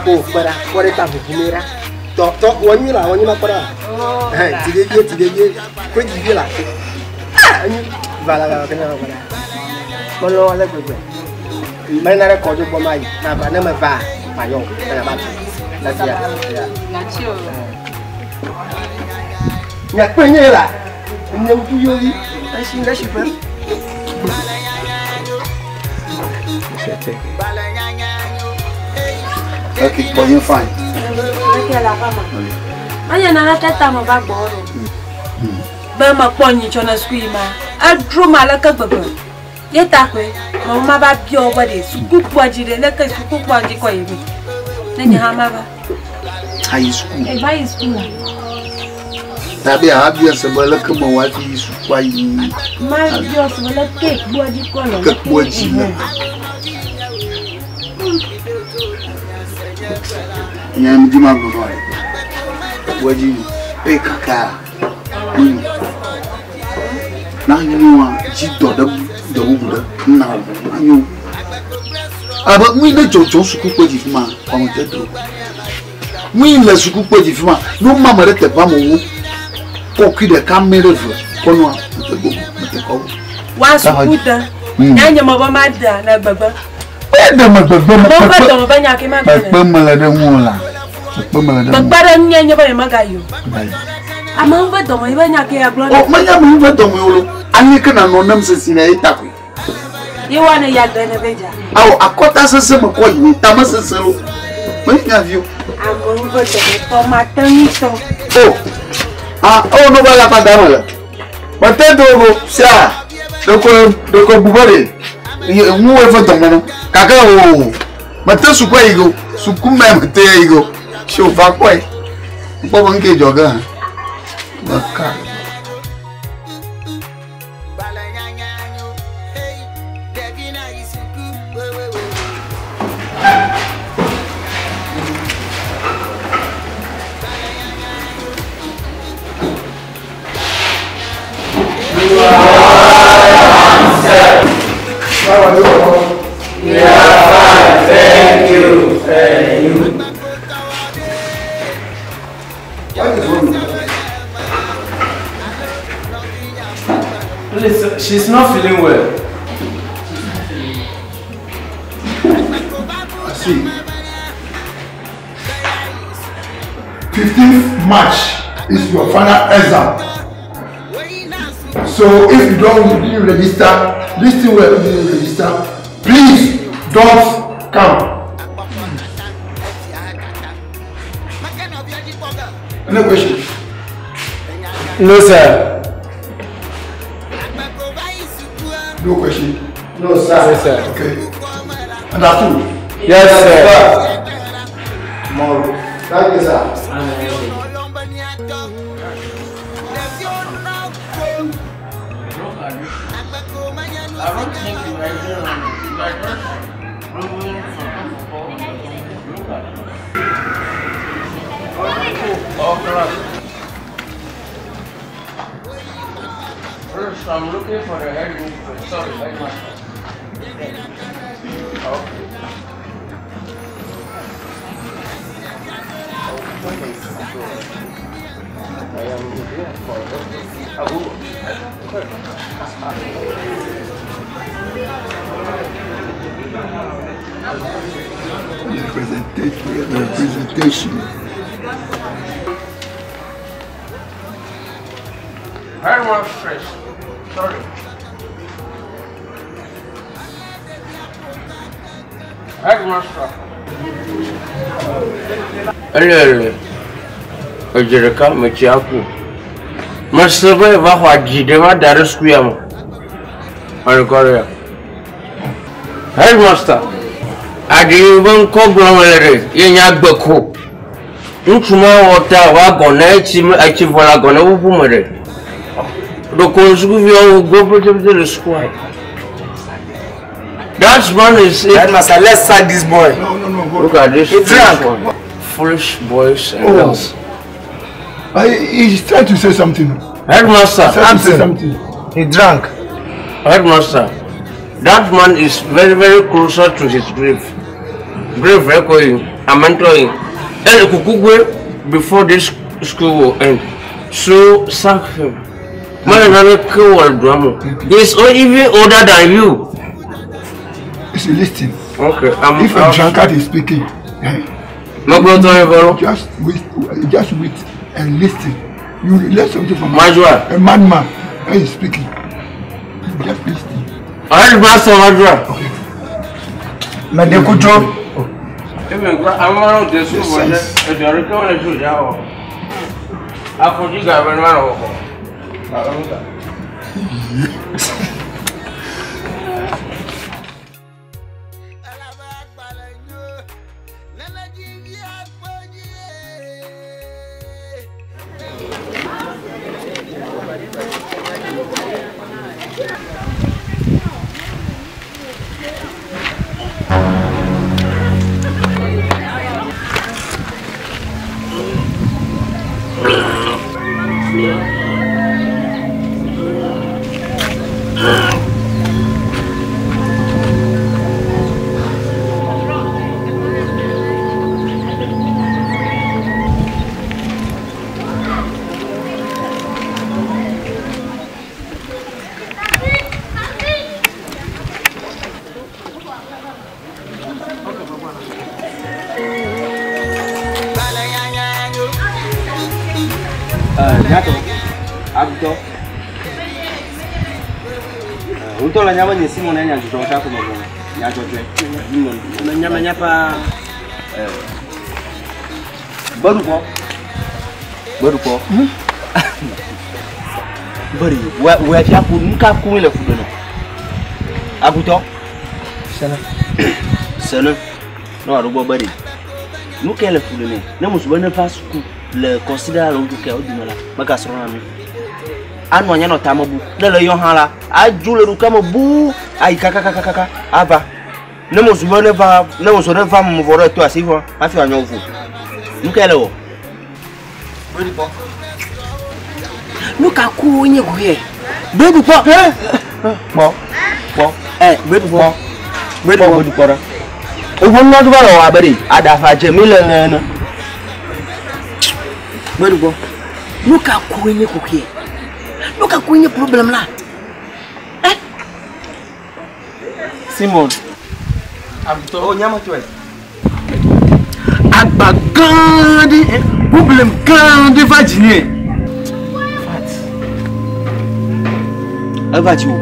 O kpɔ ɖa, kpɔ ɖe ta ʋuʋu mi ɖa. Tɔ tɔ wɔ nyui la, wɔ nyui ma kpɔ ɖa. Hɛn ti ɖe vie, ti ɖe vie. Koe dzi vie la. Ah, enyu. Va la va kene kpɔ ɖa. Melɔ ale gbegbe. Mena ɖe kɔdzo gbɔ ma yi. Ma va ne me va, ma yɔ. Ena ba tu. Le fia. Natsi o. Nya kpe nye la. Nye ŋku yovi. Esi ɖe si ƒe. Ok, kpɔ nye fine. Menye naneke ta meva gbɔ ɖo. Be mekpɔ nyitsɔ ne suku yi ma, edro ma aleke gbegbe. Ye ta koe mebe mava bia wo be ɖe sukukpoa dzi ɖe leke sukukpoa dzi kɔ yi me. Ne nye hã mava. Ayi suku. Eva yi suku la. Tabe ahabia se be leke mewɔ hafi yi sukua yi. Mabia se be leke kpoa dzi kɔ le. Leke kpoa dzi le. Nye ŋdi ma gblɔ nɔ ye. Kpoa dzi nyo. Eye kaka enyo. Na nyoa dzi dɔ ɖe dɔ bubu ɖe na wò anyo. Abe ŋui ne dzɔdzɔ sukukpo dzi fi ma kɔme te do. Ŋui le sukukpo dzi fi ma ne woma ame ɖe teƒe amewo kɔkui ɖeka mɛ ɖe ve kɔnɔa mete gbogbo mete kɔ. Wa suku de. Nya nye me be ma dea le gbegbe. Ɖe me gbegbe me Mo ƒe dɔme be nya ke ma gblɔ. Kpekpe mele ɖe ŋu o la. Kpekpe mele ɖe ŋu. Kpekpe ɖe ŋu nye be nye megayi o. Amewo ƒe dɔme ye be nya ke ya gblɔ. O menye amewo ƒe dɔme o lo. Aleke nanɔ nem sesi na ye ta koe. Ye wa ne ya gbe ne be dza. Awo akɔta sese me kɔ yi ne tame sese lo. Menye nya vi o. Amewo ƒe dɔme tɔ ma te ŋutɔ. O. Ah, o no ba la pa da me le. Mete do go sia. Ɖeko ɖeko bu be ɖe. Ŋu eƒe dɔme no. Gake o. Mete suku yi go. Suku me mete yi go. Si wòva kpɔe. Kpɔ be ŋke dzɔ ge hã. Meka. We are fine, thank you. And you? Please, she's not feeling well. I see. 15th March is your final exam. So if you don't you didn't register, this thing where you didn't register, please don't come. Any question? No, sir. No question. No, sir. Yes, sir. Okay. Understood? Yes, sir. Tomorrow. Thank you, sir. First, I'm looking for the head mistress. Sorry, headmaster. Okay. I am here for Presentation. Presentation. Headmistress. Sorry. Headmaster. Elele, edze ɖeka metsi aku. Mese be va xɔ adzi ɖe va da ɖe suku me. Anukɔria. Headmaster, aɖi yi be ŋkɔ gblɔm le ɖe ye nye agbeko. Ŋutsu ma wɔ ta wɔ agɔ ne etsi me etsi vɔ le agɔ ne ƒuƒu me ɖe. Ɖeko sukuviawo gbɔ ƒetepete le sukua. That man is. Headmaster, let's sack this boy. No, no, no. Look at this. He drank. foolish one. Foolish boys and Oh. girls. He's trying to say something. Headmaster. He's trying to say something. He drank. Headmaster, that man is very, very closer to his grave. Grave echoing, I'm entering. El Kukugwe before this school will end. So sack him. Man, another kill He's even older than you. It's a listing. Okay, I'm If a drunkard is speaking, just wait, just wait and listen. You learn something from Majua. a madman when he's speaking. Just listen. Headmaster Majua. Medekujo. Àwọn ọ̀dẹ̀ sùn wọlé ẹ̀dọ̀ rẹ̀ kí wọ́n lè sùn ìyá ọ̀. Afọ̀jú gàbẹ̀ ni wọ́n rọ̀ wọ̀. Nyato, agutɔ. Ŋutɔ le nyabe nye Simon enya dzidzɔ ta ko me gblɔ. Nya dzɔdzɔe. Menya menya paa. Gbeɖukɔ. Gbeɖukɔ. Beri, wɛ wɛ fia ku nu ka ku le fu ɖe nɔ. Agutɔ. Sene. Sene. Ne wòaɖo gbɔ beri. Nu ke le fu ɖe nɛ. Ne musu be ne va suku le kɔsiɖa alo ŋutsu ke wo dome la, megasrɔ̃na nu. Anɔ anyi anɔ tame bu. Ne le yɔ hã la, adzo le ɖokuia me buu ayi kakakakaka ava. Ne musu be ne va, ne musu ne va me vɔ ɖe to asi vɔ hafi wòanyɔ vo. Nu ke le wɔ. Nu ka ku wonye goye? Gbeɖukpɔ. Kpɔ kpɔ ɛ gbeɖukpɔ. Gbeɖukpɔ gbeɖukpɔ ɖe. Woƒe nua va le wɔ abe ɖe aɖaʋa dze mi le ene. Gbeɖukpɔ. Nu ka ku wonye goye? Nu ka ku nye problem la? Simon. Agutɔ. O nyametɔe. Agba gã ɖe problem gã ɖe va dzinye. Eva dzi wò.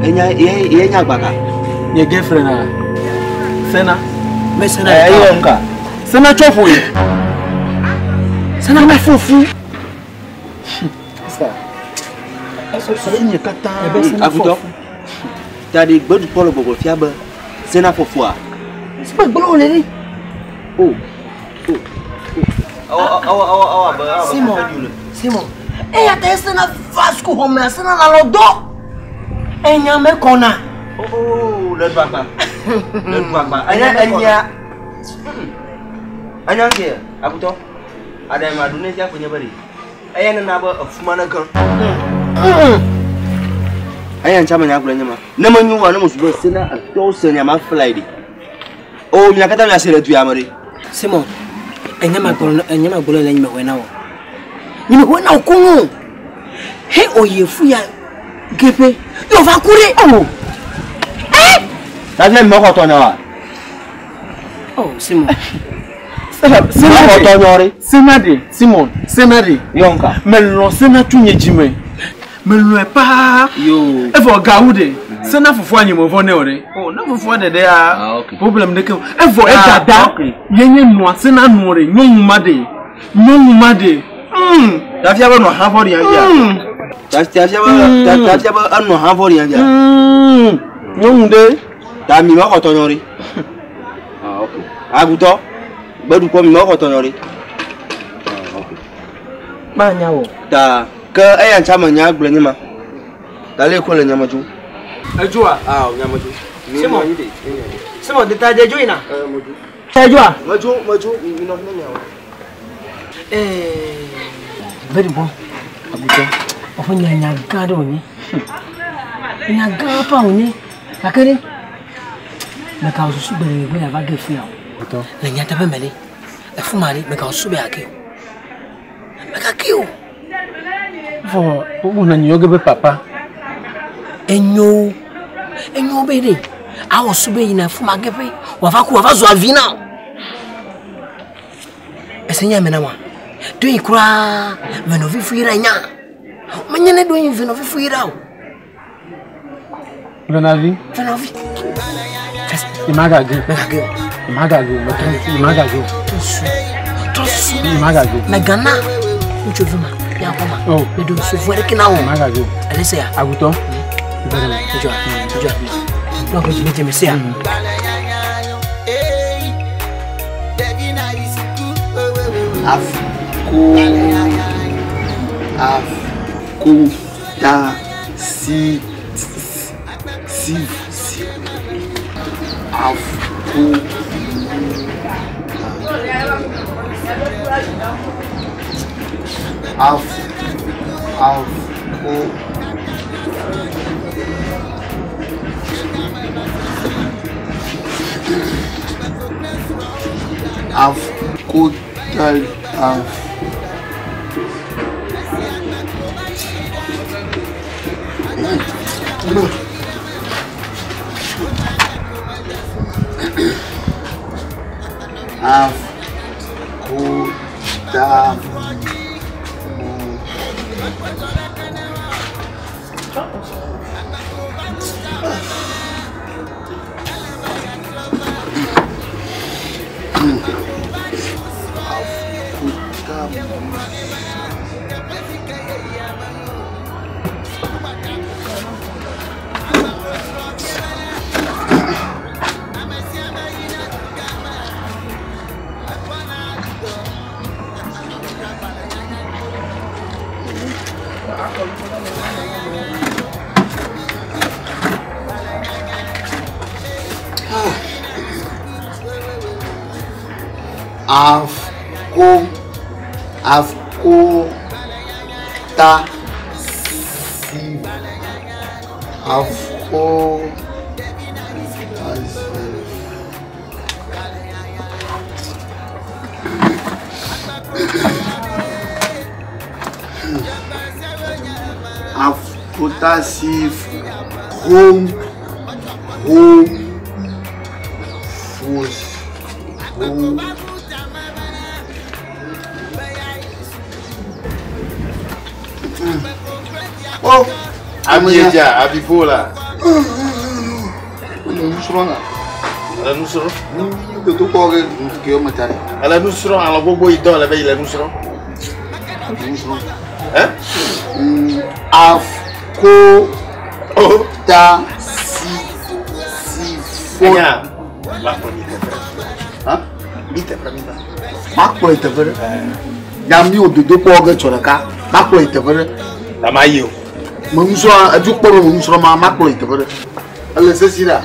Enya ye ye nya agba ka. Nye girlfriend a. Sena. Me Sena. Ɛ eyɔ ŋka. Sena tsɔ ƒo ye. Sena me fufu. Sister, Susu nye katã. Agutɔ. Ta ɖe gbeɖukpɔ le gbɔgbɔ fia be sena fɔfɔa. Sebe gblɔ wòle ɖe. O. O. Awɔ awɔ awɔ awɔ abe awɔ abe Simon. kafe ɖi wòle. Simon. Eya ta esena va sukuxɔmea sena le alɔ dɔ. Enya me kɔna. Oo le ɖu agba. Le ɖu agba. Enya enya. Enya ŋkɛ agutɔ. Aɖe ma ɖu ne fia ko nye be ɖe. Eya nana be efuma ne gã. Eya ŋuti ame nyagblɔ nye ma. Ne menyo wa ne mesu be sena etɔwo se nya ma fly ɖe. O mia katã miase le du ya me ɖe. Simon, enya ma gblɔ enya ma gblɔ le nye me na wo. Nye me na wo koŋ. He oye fu ya geƒe. Yo va ku ɖe. Oh. Eh! Tafia mi mexɔ tɔ nya wa. Oh, Simon. Sena ɖe. Sena ɖe, Simon, sena ɖe. Yɔnka. Melɔ̃ sena tso nye dzime. Melɔ̃e paa. Yo. Evɔ gawu ɖe. Sena fofoa nye mevɔ nɛ o ɖe. O ne fofoa ɖeɖe ya problem ɖeke o. Evɔ edada ye nye nɔa sena nɔ ɖe nyɔnu ma ɖe. Nyɔnu ma ɖe. Tafia be nɔ hã vɔ ɖi ya. Tafia be tafia be enɔ hã vɔ ɖi ya. Nyɔnu ɖe. Ta mi mexɔ tɔ nyɔ ɖe. Ah ok. Agutɔ. Gbeɖukpɔ mi mexɔ tɔ nyɔ ɖe. Ah ok. Manya wɔ. Ta ke eya ŋuti ame nya gblɔ nye ma. Ta le ko le nyame dzo. Edzoa? Ah nyame dzo. Simon. Simon teta dze dzo yina. Eh medzo. Edzoa? Medzo medzo mi nɔ ne miawɔ. Eh. Gbeɖukpɔ. Agutɔ. Woƒe nya nya gã ɖe wònye. Nya gã pa wònye. Gake ɖe meka wò susu gbe ɖe gbe ava ge fia o. Le nyateƒe me ɖe, efu ma ɖe meka wò susu be yeake o. Mekake o. Vɔ wona nyɔ ge be papa. Enyo enyo be ɖe awɔ su be yina efu ma ge ƒe wòava ku wòava zu avi na o. Ese nya me na wa. Do yi kura venɔvi fu yi ɖe nya. Menye ne do yi venɔvi fu yi ɖe o. Venavi. Venavi. Imagage. Megage. Imagage. Imagage. Trɔsu. Trɔsu. Imagage. Megana. Ŋutsuvi ma. Ya xɔ ma. Oh. Meɖo susu aɖeke na wo. Imagage. Ele se ya. Agutɔ. Ŋutsua. Ŋutsua. Ne wòƒe dzime dzeme se ya. Afko afko ta si si si afko af afko afko ta af. Af ko ta Afko afko ta si afko ta si. Afkotasif home home fos home. Oh, Abieja, abifola. Ele nusrɔ̃na. Ele nusrɔ̃. Dodokpɔ ke ke wo me ta ɖe. Ele nusrɔ̃ alɔ gbogbo yi dɔ le be yi le nusrɔ̃. Nusrɔ̃. Ɛ? Af Ko ta si si fo. Enya va kplɔ mi teƒe. Hã? Mi teƒe mi va. Makplɔ yi teƒe ɖe. Nya mi wo dodokpɔ ge tsɔ ɖeka. Makplɔ yi teƒe ɖe. Ta ma yi o. Me nusrɔ̃ edu kpɔ be me nusrɔ̃ ma makplɔ yi teƒe ɖe. Ele sesi ɖa.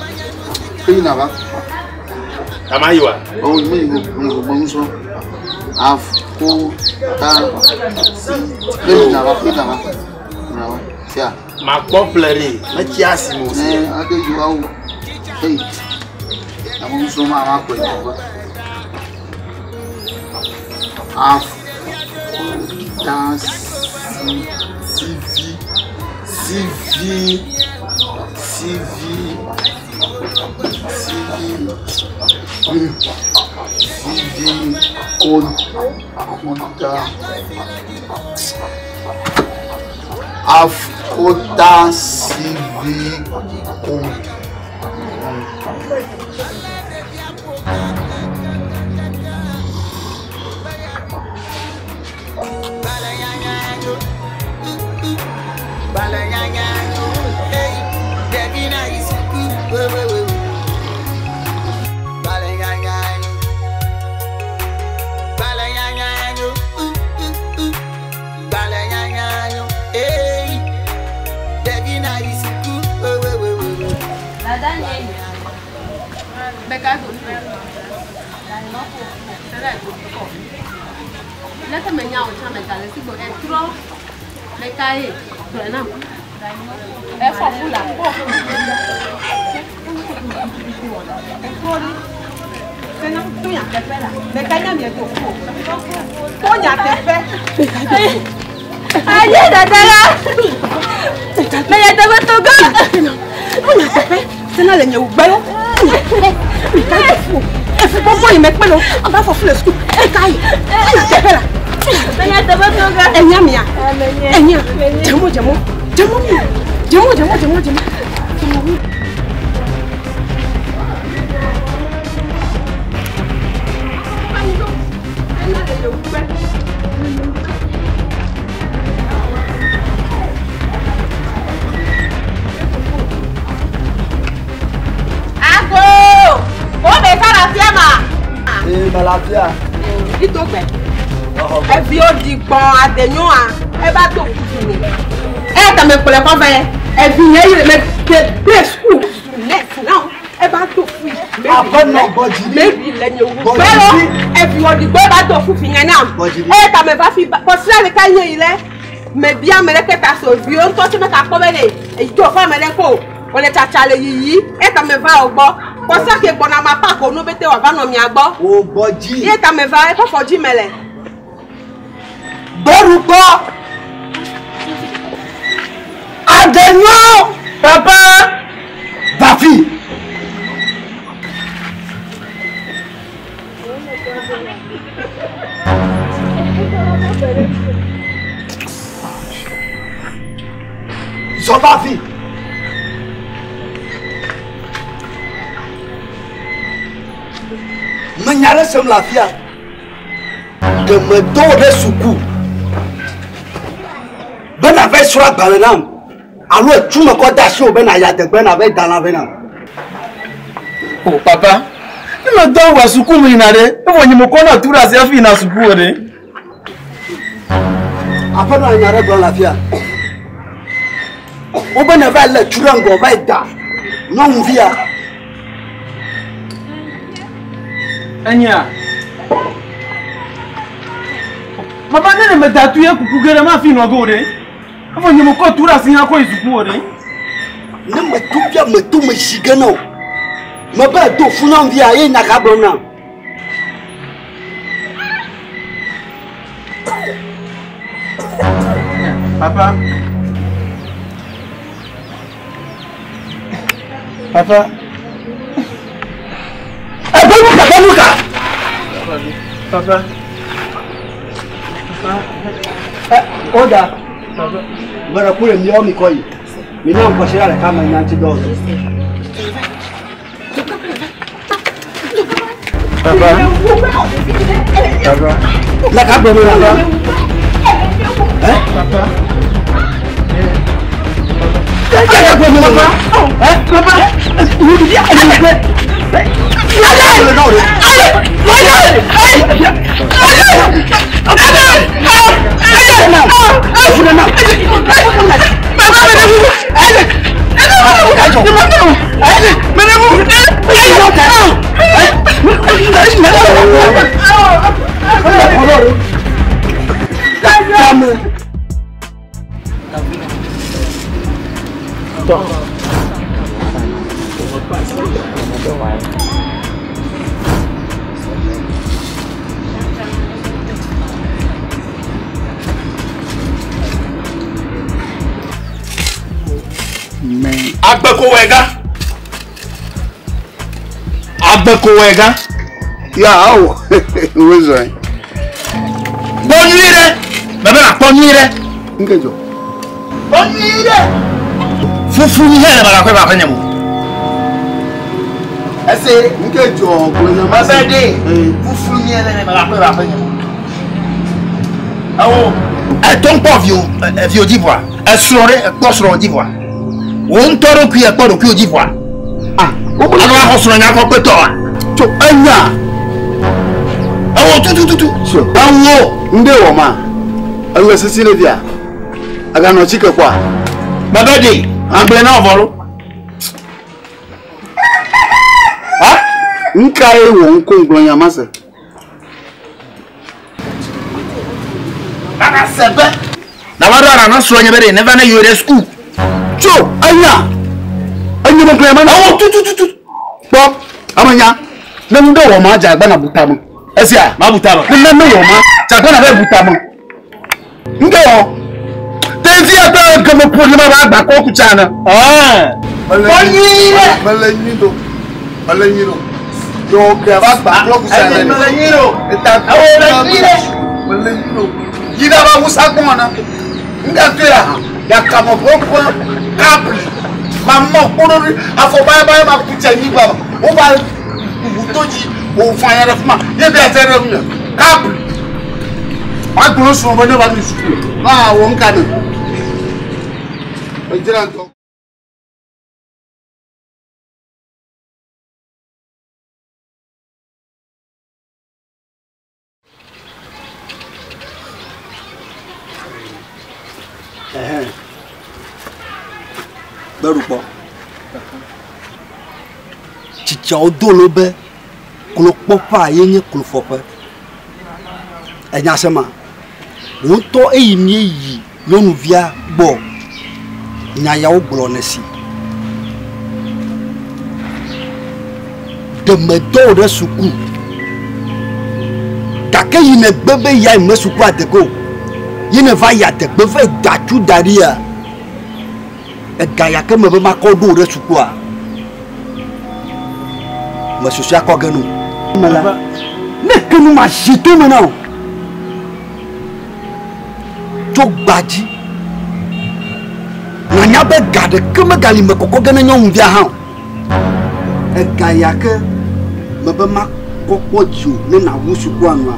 Ke yina va. Ta ma yi wa. O me yi go me yi go me nusrɔ̃. Af ko ta si. Ke yina va ke yina va. Yina va. Sia. Makpɔ ƒle ɖe. Metsi asi me o. Ne ade yi wa wo. Hey. Ame nusrɔ̃ ma makplɔ yi teƒe. Af ko ta si si vi si vi si vi si vi si vi ko ko ta af ko ta si vi ko. Leke menya wò tsã megale si gbɔ etrɔ ɖeka ye gblɔe nam. Efɔ fu la kpɔ. Etrɔ ɖi. Sena to nyateƒe la. Ɖeka nya mie to fu. To nyateƒe. Aye dada la. Menya teƒe to ge. To nyateƒe. Sena le nye wugbe lo. Ɖeka to fu. Efu gbogbo yi mekpe lo. Ava fɔ fu le suku. Ɖeka yi. To nyateƒe la. Menya teƒe to ge. Enya mia. Enya. Dzemo dzemo. Dzemo mi. Dzemo dzemo dzemo dzemo. Dzemo. Ago! O bɛ sa la fia ma. Ee malafia. Ito gbɛ. Eviwo di gbɔn adenyoa eva to kutu mi. Eya ta me kplɔe kɔ vɛ. Evi nye yi le me ke play school next now. Eva to fui. Aƒenɔ gbɔdzi. Maybe le nye wu gbɛlɔ. Eviwo di gbɔn eva to fu fi nye nam. Eya ta me va fi ba kɔsira ɖeka nye yi lɛ. Me bia ame ɖeke ta so viwo ŋutɔ tse me ka kpɔ be ne edzo ƒe ame ɖe ko wòle tsatsa le yiyi eya ta me va wo gbɔ. Kɔsira ke gbɔna ma park wo nu bete wòava nɔ mia gbɔ. Wo gbɔdzi. Ye ta me va eƒe afɔ dzi me le. Gbɔɖukpɔ. Adenyɔ. Papa. Vafi. Zɔ vafi. Menya ɖe sem le afia. Ɖe medɔ wò ɖe suku be nàva srɔ̃ agbalẽ nam alo etu me kɔ de asiwò be nàyi adegbe nàva da lã vɛ nam. O papa, ne medɔ wɔ suku me yina ɖe, evɔ nye mekɔ na tu ɖe asi hafi yina suku o ɖe. Aƒenɔ nya ɖe gblɔm le afia. Wobe ne va lé tu ɖe ŋgɔ va yi da nyɔnuvia. Enya. Papa ne ne meda tu ye kuku ge ɖe mafi nɔ ge o ɖe. Evɔ nye mekɔ tu ɖe asi hã kɔ yi suku o ɖe. Ne metu fia metu me si ge na o. Mebe edo fu nyɔnuvia ye nya ka gblɔm nam. Papa. Papa. Ebenuka benuka. Papa. Ɛ o da. Mɛ ɖe ku le miawo mi kɔ yi. Mi na ŋkɔsi ɖe ɖeka me nya ŋuti dɔ. Papa. Papa. Le ka gblɔm na? Papa. Agbekowɛga. Agbekowɛga. Ya awo wezɔe. Kpɔ nyuie ɖe. Mebe nakpɔ nyuie ɖe. Nke dzɔ. Kpɔ nyuie ɖe. Fufu nyi hɛ le magakɔe va aƒe nye mo. Ese. Nke dzɔ gblɔ nya ma. Mebe ɖe. Fufu nyi hɛ le magakɔe va aƒe nye mo. Ewo. Etɔ ŋkpɔ viwo viwo dzi vɔa. Esrɔ̃ ɖe ekpɔ srɔ̃ dzi vɔa. Wo ŋutɔ ɖokui ekpɔ ɖokuiwo dzi vɔa. Ah. Alo axɔ srɔ̃ nya kɔ kpetɔa. Tso enya. Ewo tutututu. So. Ewo. Ŋɖe wɔ ma. Ele sisi le via. Aganɔ tsike kpɔa. Mebe ɖe. Agblẽ na wɔ vɔ lo. Ŋkae wɔ ŋko ŋgblɔ nya ma se. Nana se be. Na va ɖo aɖa na srɔ̃ nye be ɖe neva ne yiwo ɖe suku. Tso enya. Enye me gblɔ nya ma. Ewo tutututu. Kpɔ ame nya. Ne ŋɖe wɔ ma dze agba na bu tame. Esia. Ma bu tame. Ne ne wɔ ma dze agba na be bu tame. Ŋɖe wɔ. Ɖevia ƒe geme ƒo ɖi ma va agba kɔ kutsa ne. Kpɔ nyuie ɖe. Mele nyui ɖo. Mele nyui ɖo. Yɔ ke va gba kɔ kutsa ne. Mele nyui ɖo. Eta Ewo le nyui ɖe. Mele nyui ɖo. Yi ɖa va wusa gbɔn na. Ŋɖe to ya hã. Ya kame ƒeƒe kabli. Ma mɔ kpoɖo ɖi. Afɔ bayabaya ma kutsa nyigba ma. Wo va ʋu to dzi. Wo fa ya ɖe fi ma. Ye bia tse ɖe ŋunye. Kabli. Agblɔ srɔ̃ be ne va mi suku. Va wɔ ŋka ne. Edzra ŋutɔ. Gbeɖukpɔ. Tsitsiawo do lo be klokpɔƒea ye nye klofɔƒe. Enya se ma? Wò ŋutɔ eyi míeyi nyɔnuvia gbɔ nya yawo gblɔ ne si. Ɖe medɔ wò ɖe suku gake yi nègbe be yae me sukua de ge o. Ye nèva yi adegbe va yi da tu da ɖia, ega ya ke me be makɔ ɖo wò ɖe sukua, mesusui akɔ ge no. Me la, ne ke nu mazi to me na wò tso gbadzi, nànya be ga ɖeke megali me kɔkɔ ge ne nyɔnuvia hã o. Ega ya ke me be makɔ kpɔ dziwò ne nàwu sukua nua,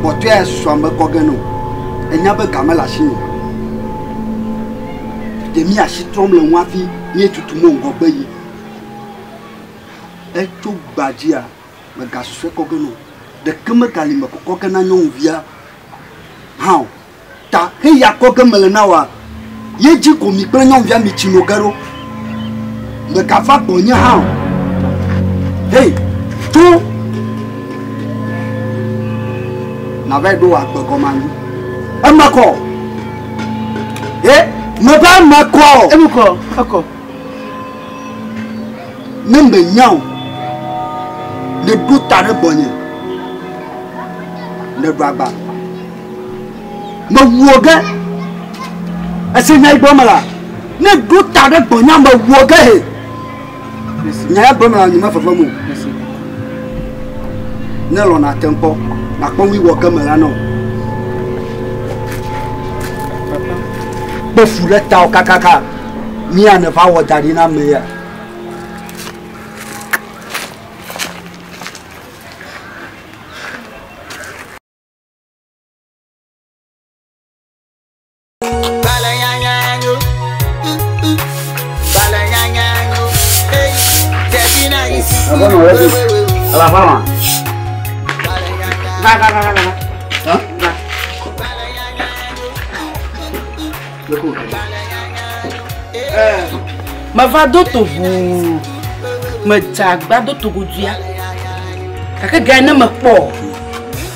kpɔtɔe ya susua mekɔ ge ne o. Ènya be ga mele asinye o. Ɖe mí asi trɔm le ŋu hafi míetutum wo ŋgɔgbe yim. Etso gbadzia, megasusɔe kɔ ge ne o. Ɖeke megali me kɔkɔ ge na nyɔnuvia hã o. Ta heya kɔ ge mele na wòa, ye dzi ko mi kple nyɔnuvia mitsi no ge ɖo. Megava gbɔnye hã o. Hei, tso! Navae ɖo wò agbe gɔme anyi. Eme kɔ. He, meva eme kɔ. Eme kɔ, ekɔ. Ne menya o, nèɖo ta ɖe gbɔnye. Nèɖo agba. Mewu wò ge. Ese nya yi gblɔm mele? Ne ɖo ta ɖe gbɔnye mewu wò ge he. Nya ya gblɔm mele nye mefefem o. Ne lɔ nàte ŋu kpɔ, nàkpɔ nu yi wɔ ge mele na wò. Kpe fu ɖe tawò kakaka. Mía nèva wɔ da ɖi na ame ya. Aƒenɔ le fi. Ele aƒenɔa? Va va va va va. Hã? Va. Meva do to ʋuu. Medze agba do to goduia. Gake ga ne mekpɔ o,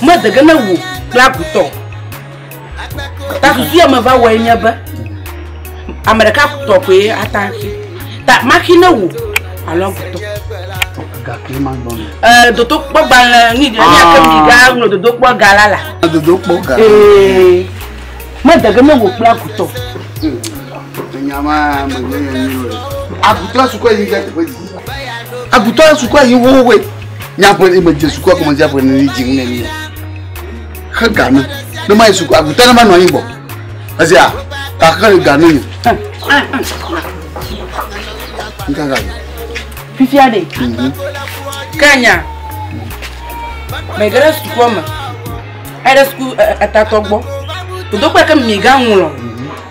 mede ge ne wò kple agutɔ. Ta susu ya meva wɔe nye be ame ɖeka tɔ koe ata xi. Ta maxi ne wò alo agutɔ. Gake ma gbɔ me. Dodokpɔ gbalẽ ni ni ake mi ga ŋlɔ dodokpɔ ga la la. Dodokpɔ ga. Ee. Mede ge ne wò kple agutɔ. Enya ma me nye nye nyi o. Agutɔ sukua yi ga teƒe dzi. Agutɔ sukua yi wowoe. Nya ƒe me dze sukua kɔme dze ƒe ne dzi ne ni. Xe ga ne. Ne ma yi sukua agutɔ ne ma nɔ anyi gbɔ. Esia ta xe ga ne nye. Nka ga. Fifia ɖe. Ke nya. Mege ɖe sukua me. Ayi ɖe suku etatɔ gbɔ. Dodokpɔ ke mi ga ŋlɔ.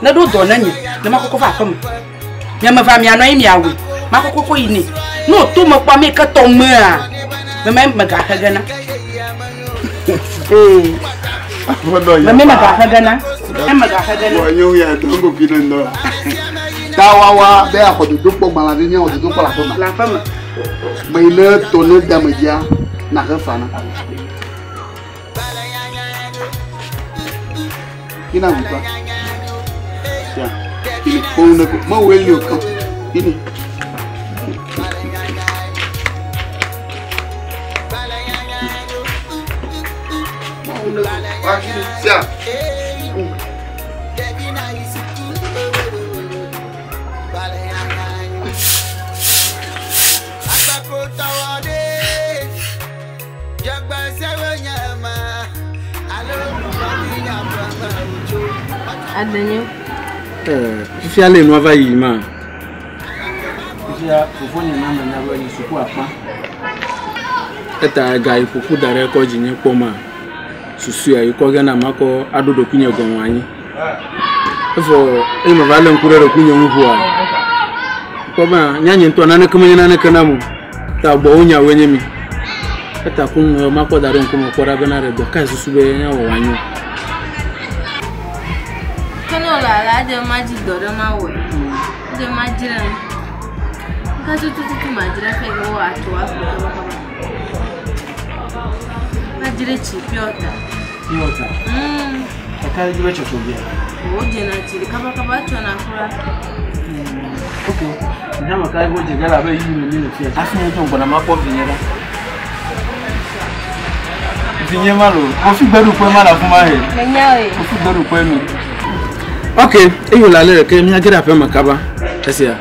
Ne ɖo dɔ ne nye, ne makɔkɔ va aƒeme. Miame va mianɔ anyi miawɔe. Makɔkɔ kɔ yi nɛ. Ne wòto me kpɔ ame yi ke tɔ mea, meme megaxe ge na. Ee. Meme megaxe ge na. Meme megaxe ge na. Wɔ nye ya dɔn ko kine ŋdɔ la. Ta wawa be axɔ dodokpɔ gbalẽ vi míawɔ dodokpɔ le aƒeme. Le aƒeme. Me yi ne tɔ ne dame dzia, naxe fa na. Kina agutɔ. Ya. Kini kpɔn ne ko. Mawue li o kan. Kini. Mawu ne ko. Wa kini. Sia. Adenyo. Fifia le nua va yi ma. Fifia fofonye na menya be nye suku akpa. Eta ga yi ƒoƒu da ɖe kɔ dzi nye kpɔ ma. Susu ya yi kɔ ge na makɔ aɖo ɖokuinye gɔme anyi. Evɔ eye meva lé ŋku ɖe ɖokuinye ŋu ʋua. Kpɔ be nye ŋutɔ naneke menye naneke nam o. Ta gbɔwo nyawoe nye mi. Eta ku ŋu makɔ da ɖe ŋkume kpɔ ɖa bena ɖe dɔ kae susu be míawɔ wòanyo. Ke ne wòle alea, edze be madzi dɔ ɖe mawɔe. Edze be madzra nu. Nuka tututu madzra hafi be woatso aƒu kabakaba. Madzra tsi pure water. Pure water? Kaka ɖe dzi be tsɔtsɔ bia. Wodzena tsi kabakaba etsɔna kura. Ok. Nyame ka ye wodze ge le abe yi me mi le fia. Hafi nye ŋutɔ gbɔna makpɔ vinye ɖa. Vinye ma lo. Kofi gbeɖuƒe ma le afi ma he. Menya oe. Kofi gbeɖuƒe mi. Ok, eye wòle ale ɖeke míage ɖe aƒe me kaba. Esia.